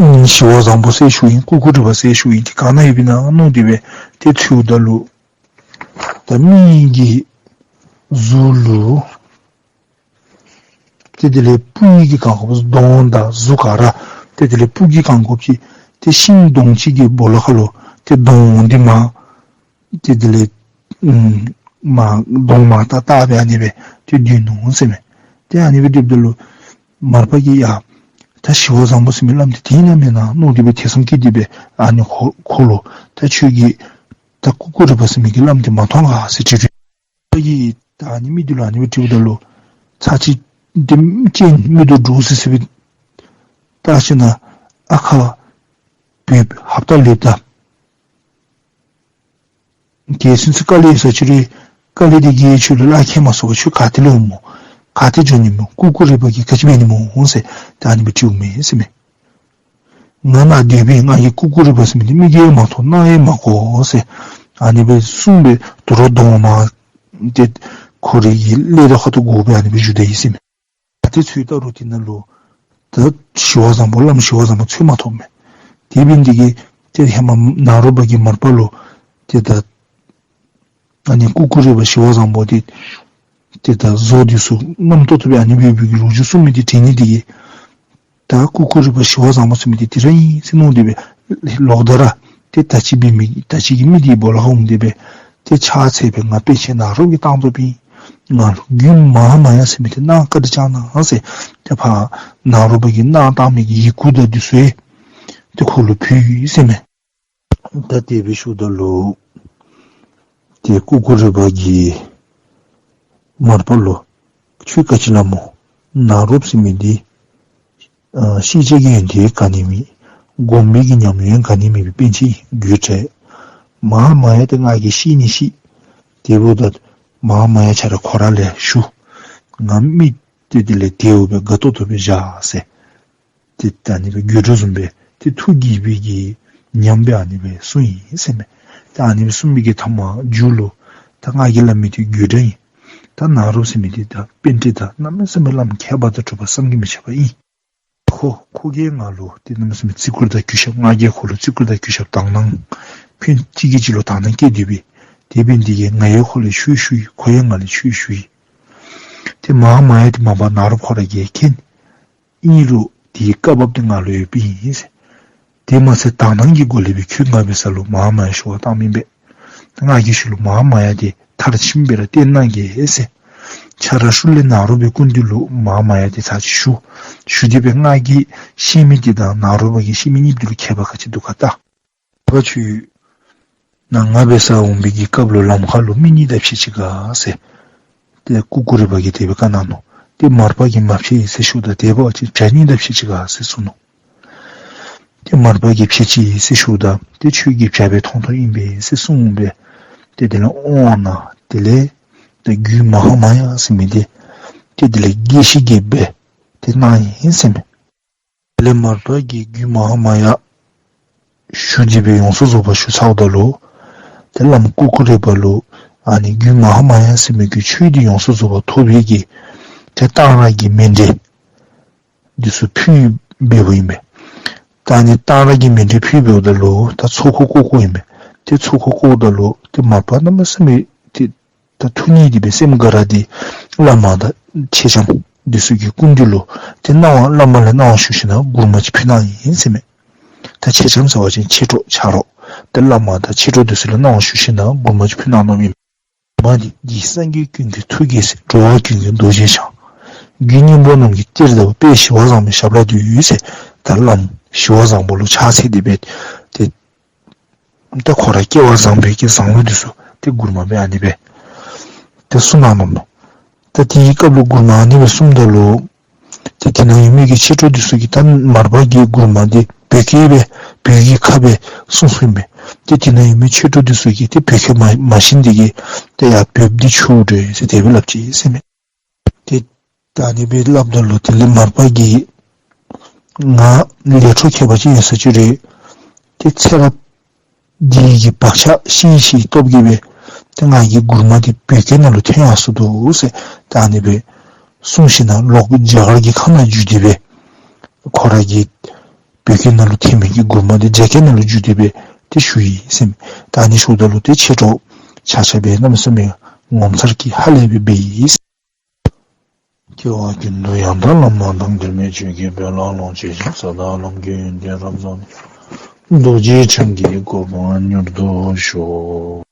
ཨམ་ཞི་བ་བཟང་པོ་ཟེར་ཞུཝ་ཨིན་ཀུ་ཀུ་རི་པ་ཟེར་ཞུཝ་ཨིན་འདི་ག་ན་ཡོདཔ་ཨིན་ན་མནོ་སྟེ་སྦེ་ཏེ་འཚོལཝ་ད་ལུ་ད་མི་གི་གཟུགས་ལུ་ཏེ་དེ་ལས་སྤུ་གི་གང་གོ་བ་གདོང་དང་གཟུགས་ག་ར་ཏེ་དེ་ལས་སྤུ་གི་གང་གོ་བ་ཅིག་ཏེ་ཤིང་སྡོང་ཅིག་གི་སྦོ་ལོགས་ཁ་ལུ་ཏེ་གདོང་འདི་མར་ཏེ་དེ་ལས་ཨམ་མར་གདོང་མར་བལྟ་བལྟ་སྦེ་ཨ་ནི་སྦེ་ཏེ་སྡོད་ནུག་ཟེར་མས། ཏེ་ཨ་ནི་སྦེ་སྡོདཔ་ད་ལུ་མར་པ་གིས་ཡ་ད་ཞི་བ་བཟང་པོ་ཟེར་མི་བླམ་འདི་དེ་ཨིན་ན་མེན་ན་མནོ་སྟེ་སྦེ་ཐེ་ཚོམ་སྐྱེས་ཏེ་སྦེ་ཨ་ནི་ཁོ་ཁོ་ལུ་ད་ཁྱོད་ཀྱིས་ད་ཀུ་ཀུ་རི་པ་ཟེར་མི་གི་བླམ་འདི་མ་མཐོང་ག་ཟེར་དྲིས་རུང་པ་གིས་ད་ཨ་ནི་མི་འདི་ལུ་ཨ་ནི་སྦེ་དྲིཝ་ད་ལུ་ཚར་གཅིག་འདི་སྤྱན་མིག་ཏོ་འདྲོག་སི་སི་སྦེ་བལྟ་ཞིན་ན་ཨ་ཁ་བུདཔ་ཧབ་ཏ་ལེབ་ད། གལ་སྲིད་ཚུ་དཀའ་ལས་ཡོད་ས་ཅིག་རུང་དཀའ་ལས་འདི་གིས་ཁྱོད་ལུ་ལཱ་ཁག་མ་སོང་བར་ཁྱོད་ག་ཏེ་ལས་འོངམ་སྨོ། ག་ཏེ་འགྱོ་ནི་སྨོ། ཀུ་ཀུ་རི་པ་གིས་ག་ཅི་འབད་ནི་སྨོ་ཟེར་ད་ཨ་ནི་སྦེ་དྲིཝ་མས་ཟེར་མས། ང་ནཱ་སྡོདཔ་ཨིན། ང་གིས་ཀུ་ཀུ་རི་པ་ཟེར་མི་འདི་མིག་གིས་ཡང་མ་མཐོང་རྣ་ཡང་མ་གོ་ཟེར་ཨ་ནི་སྦེ་གསུངས་སྦེ་དོ་རུང་གདོང་མར་ཏེ་ཁོ་རའི་གི་ཀླད་དོག་ཁ་ཐུག་བསྒོར་སྦེ་ཨ་ནི་སྦེ་བཞུགས་ད་ཡི་ཟེར་མས། ད་ཏེ་འཚོལ་བལྟ་རུང་དེ་ནང་ལུ་ད་ཞི་བ་བཟང་པོ་བླམ་ཞི་བ་བཟང་པོ་འཚོལ་མ་ཐོབ་མས། དེ་འབད་ནི་འདི་གིས་ཏེ་ཧེ་མ་ནཱ་རོ་པ་གིས་མར་པ་ལུ་ཏེ་ད་ཨ་ནི་ཀུ་ཀུ་རི་པ་ཞི་བ་བཟང་པོ་འདི་ཏེ་ད་བཟོ་འདི་ཚུ་རྣམ་རྟོག་ཏོ་སྦེ་ཨ་ནི་སྦེ་སྦེ་གི་ལོ་རྒྱུས་གསུངས་མི་འདི་དྲན་ནི་འདི་གིས་ད་ཀུ་ཀུ་རི་པ་ཞི་བ་བཟང་པོ་ཟེར་མི་འདི་དེ་ར་ཨིན་ཟེར་མནོ་སྟེ་སྦེ་ལོག་ད་ར་ཏེ་ད་ཅི་འབད་མི་ད་ཅི་གི་མི་འདི་སྦོ་ལོགས་ཁར་འོང་སྟེ་སྦེ་ཏེ་ཕྱག་འཚལ་སྦེ་ང་པཎ་ཆེན་ནཱ་རོ་པ་གི་གཏང་ཐོབ་ཨིན། ང་ལུ་རྒྱུད་མ་ཧཱ་མ་ཡ་ཟེར་མི་འདི་གནང་བཀའ་དྲིན་བསྐྱང་གནང་ཟེར་ཏེ་ཕར་ནཱ་རོ་པ་གིས་གནང་བཏང་མི་གི་ཡི་གུ་དང་འདི་ཚུ་ཡང་ཏེ་ཁོ་ལུ་ཕུལ་ཡི་ཟེར་མས། ད་དེ་སྦེ་ཞུཝ་ད་ལུ་ཏེ་ཀུ་ཀུ་རི་པ་གིས་མར་པ་ལུ་ཁྱོད་ག་ཅི་སླབ་སྨོ། ནཱ་རོཔ་ཟེར་མི་འདི་ཨ་ཤེས་བྱ་གི་ཡོན་ཏན་ག་ནི་མེད། སྒོམ་པའི་གི་ཉམས་མྱོང་ག་ནི་མེད་པའི་པཎ་ཆེན་རྒྱུད་བྲལ། མ་ཧཱ་མཱ་ཡ་དེ་ང་གིས་ཤེས་ནི་ཤེས། དེ་འབདཝ་ད་མ་ཧཱ་མཱ་ཡ་ཁྱོད་ར་ཁོ་ར་ལས་ཞུ། ང་མི་དེ་དེ་ལས་དེ་འབདཝ་སྦེ་དགའ་ཏོག་ཏོ་སྦེ་བཞག་ཟེར། ཏེ་ད་ཨ་ནི་སྦེ་དགོད་བྲོ་བཟུམ་སྦེ་ཏེ་ཐུགས་དགྱེས་པའི་གི་ཉམས་སྦེ་ཨ་ནི་སྦེ་གསུངས་ཡི་ཟེར་མས། ད་ཨ་ནི་སྦེ་གསུངས་པའི་གི་མཐའ་མ་མཇུག་ལུ་ད་ང་གིས་སླབ་མི་དེ་དགོད་བྲ་ཨིན། ད་ནཱ་རོ་ཟེར་མི་དེ་ད་པཎྜི་ཏ་གནམ་མེད་ས་མེད་བླམ་མཁས་པ་དང་གྲུབ་པ་བསམ་གྱིས་མི་ཁྱབ་པ་ཨིན། ཁོ་ཁོ་གིས་ང་ལུ་ཏེ་གནམ་མེད་ས་མེད་བརྩི་བཀུར་དང་གུས་ཞབས་ང་གིས་ཁོ་ལུ་བརྩི་བཀུར་དང་གུས་ཞབས་དག་སྣང་ཕན་གཅིག་གིས་གཅིག་ལུ་དག་སྣང་བསྐྱེད་དེ་སྦེ་དེ་འབད་ནི་དེ་གིས་ང་ཡང་ཁོ་ལུ་ཞུ་ཞུ་ཡི། ཁོ་ཡང་ང་ལུ་ཞུ་ཞུ་ཡི། ཏེ་མ་ཧཱ་མཱ་ཡ་དེ་མ་པ་ནཱ་རོ་ཁོ་ར་གིས་མཁྱེན། ཨིན་རུང་དེ་གི་བཀའ་བབས་དེ་ང་ལུ་ཡོདཔ་ཨིན་ཟེར། དེ་མ་ཚད་དག་སྣང་གི་སྒོ་ལས་སྦེ་ཁྱོད་ང་འབད་ས་ལུ་མ་ཧཱ་མཱ་ཡ་ཞུ་བར་བཏང་མི་འབད། ང་གིས་ཁྱོད་ལུ་མ་ཧཱ་མཱ་ཡ་དེ་མཐར་ཕྱིནམ་སྦེ་ར་བསྟན་གནང་གེ་ཟེར། ཁྱོད་ར་ཤུལ་ལས་ནཱ་རོ་པའི་སྐུ་མདུན་ལུ་མ་ཧཱ་མཱ་ཡ་དེ་ཚར་ཅིག་ཞུ། ཞུ་སྟེ་སྦེ་ང་གིས་ཤེས་མི་དེ་དང་ནཱ་རོ་པ་གིས་ཤེས་མི་གཉིས་དེ་ལུ་ཁྱད་པར་ག་ཅི་འདུག་ག་ལྟ། ཕར་ཁྱོད་ནཱ་ང་འབད་སར་འོང་བའི་གི་སྐབས་ལུ་ལམ་ཁ་ལུ་མི་གཉིས་དང་ཕྱད་ཅི་ག་ཟེར། ཏེ་ཀུ་ཀུ་རེ་པ་གིས་དེ་སྦེ་བཀའ་གནང་ནུག། ཏེ་མར་པ་གིས་མ་ཕྱད་ཟེར་ཞུཝ་ད་དེ་འབད་བ་ཅིན་བྱ་གཉིས་དང་ཕྱད་ཅི་ག་ཟེར་གསུངས་ནུག། ཏེ་མར་པ་གིས་ཕྱད་ཅི་ཟེར་ཞུཝ་ད་ཏེ་ཁྱོད་ཀྱིས་བྱ་སྦེ་མཐོང་མཐོངམ་ཨིན་པས་ཟེར་གསུངས་པས། ཏེ་དེ་ལས་ཨོང་ན་དེ་ལས་ཏེ་རྒྱུད་མ་ཧཱ་མཱ་ཡ་ཟེར་མི་དེ་ཏེ་དེ་ལས་དགེ་བཤེས་ཀྱིས་སྦེ་ཏེ་གནང་ཡི་ཟེར་མས། དེ་ལས་མར་པ་གིས་རྒྱུད་མ་ཧཱ་མཱ་ཡ་ཞུ་སྟེ་སྦེ་ཡོངས་སུ་རྫོགས་པ་ཞུ་ཚརཝ་ད་ལུ་ཏེ་བླམ་ཀུ་ཀུ་རེ་པ་ལུ་ཨ་ནི་རྒྱུད་མ་ཧཱ་མཱ་ཡ་ཟེར་མི་གི་ཆོས་འདི་ཡོངས་སུ་རྫོགས་པ་ཐོབ་པའི་གི་ཏེ་གཏང་རག་གི་མཎྜལ་འདི་ཚུ་ཕུལ་འབདཝ་ཨིན་པས། ད་ཨ་ནི་གཏང་རག་གི་མཎྜལ་ཕུལ་འབདཝ་ད་ལུ་ད་ཚོགས་འཁོར་བསྐོར་བསྐོརཝ་ཨིན་པས། ཏེ་ཚོགས་འཁོར་བསྐོརཝ་ད་ལུ་ཏེ་མར་པ་གནམ་མེད་ས་མེད་ཏེ་ད་ཐུགས་མཉེས་ཏེ་སྦེ་སེམས་དགའ་ར་སྟེ་བླ་མ་དང་མཆེད་ལྕམ་འདི་ཚུ་གི་སྐུ་མདུན་ལུ་ཏེ་གནང་བ་བླ་མ་ལས་གནང་བ་ཞུ་ཞིནམ་ན་མགུར་མ་ཅིག་ཕུལ་གནང་ཡི་ཟེར་མས། ད་མཆེད་ལྕམ་ཟེར་བ་ཅིན་མཆེད་གྲོགས་ཆ་རོགས། ཏེ་བླ་མ་དང་མཆེད་གྲོགས་འདི་ཚུ་ལུ་གནང་བ་ཞུ་ཞིནམ་ན་མགུར་མ་ཅིག་ཕུལ་གནང་ནུག་ཨིན། མ་འདི་འདི་སངས་རྒྱས་ཀུན་གྱི་ཐུགས་ཀྱི་སྲས། འགྲོ་བ་ཀུན་གྱི་རྡོ་རྗེ་འཆང་། རྒྱུད་སྙིང་པོ་རྣམས་ཀྱི་གཏེར་ཟབ་པ། དཔལ་ཞི་བ་བཟང་པོའི་ཞབས་ལ་འདུད་ཟེར། ད་བླམ་ཞི་བ་བཟང་པོ་ལུ་ཕྱག་འཚལ་ཏེ་སྦེ་ཏེ་ད་ཁོ་ར་སྐལ་བ་བཟང་པོའི་གི་བཟང་པོ་འདི་ཚུ་ཏེ་མགུར་མ་སྦེ་ཨ་ནི་སྦེ་ཏེ་གསུངས་གནང་ནུག། ད་དེའི་སྐབས་ལུ་མགུར་མ་ཨ་ནི་སྦེ་གསུངམ་ད་ལུ་ཏེ་དེ་ནང་ཡོད་མི་གི་མཆེད་གྲོགས་འདི་ཚུ་གིས་ད་མར་པ་གིས་མགུར་མ་འདི་བོད་སྐད་སྦེ་བོད་ཀྱི་ཁ་སྦེ་གསུངས་གསུངསམ་ཨིན་པས། ཏེ་དེ་ནང་ཡོད་མི་མཆེད་གྲོགས་འདི་ཚུ་གིས་ཏེ་བོད་སྐད་མ་མ་ཤེས་ནི་དེ་གིས་ཏེ་ཡ་བོདཔ་འདི་ཆོས་འདྲས་ཟེར་དེ་སྦེ་སླབ་ཅི་ཟེར་མས། ཏེ་ད་ཨ་ནི་སྦེ་སླབ་ད་ལུ་དེ་ལས་མར་པ་གིས་ང་ལས་འཕྲོ་ཁྱད་པར་ཅིག་ཡོད་ས་ཅིག་རེད། ཏེ་ཚེ་རབས་འདི་གི་བག་ཆགས་ཤི་ཤི་སྟོབས་ཀྱིས་སྦེ་ཏེ་ང་གི་མགུར་མ་འདི་བོད་སྐད་ནང་ལུ་ཐོན་ཡར་སོ་ནུག་ཟེར་ད་ཨ་ནི་སྦེ་གསུངས་ཞིནམ་ན་ལོག་རྒྱ་གར་གྱི་ཁ་ནང་བསྒྱུར་ཏེ་སྦེ་ཁོ་ར་གི་བོད་སྐད་ནང་ལུ་ཐོན་མི་གི་མགུར་མ་འདི་རྒྱ་སྐད་ནང་ལུ་བསྒྱུར་ཏེ་སྦེ་ཏེ་ཞུ་ཡི་ཟེར་མས། ད་ཨ་ནི་ཞུཝ་ད་ལུ་ཏེ་མཆེད་གྲོགས་ཆ་ཁྱབ་སྦེ་གནམ་མེད་ས་མེད་ངོ་མཚར་གྱིས་ཧ་ལས་སྦེ་འབད་ཡི་ཟེར། སྐྱེ་བ་ཀུན་ཏུ་ཡང་དག་བླ་མ་དང་། འབྲལ་མེད་ཆོས་ཀྱི་དཔལ་ལ་ལོངས་སྤྱོད་ཅིང་། ས་དང་ལམ་གྱི་ཡོན་ཏན་རབ་རྫོགས་ནས། རྡོ་རྗེ་འཆང་གི་གོ་འཕང་མྱུར་དུ་ཤོག།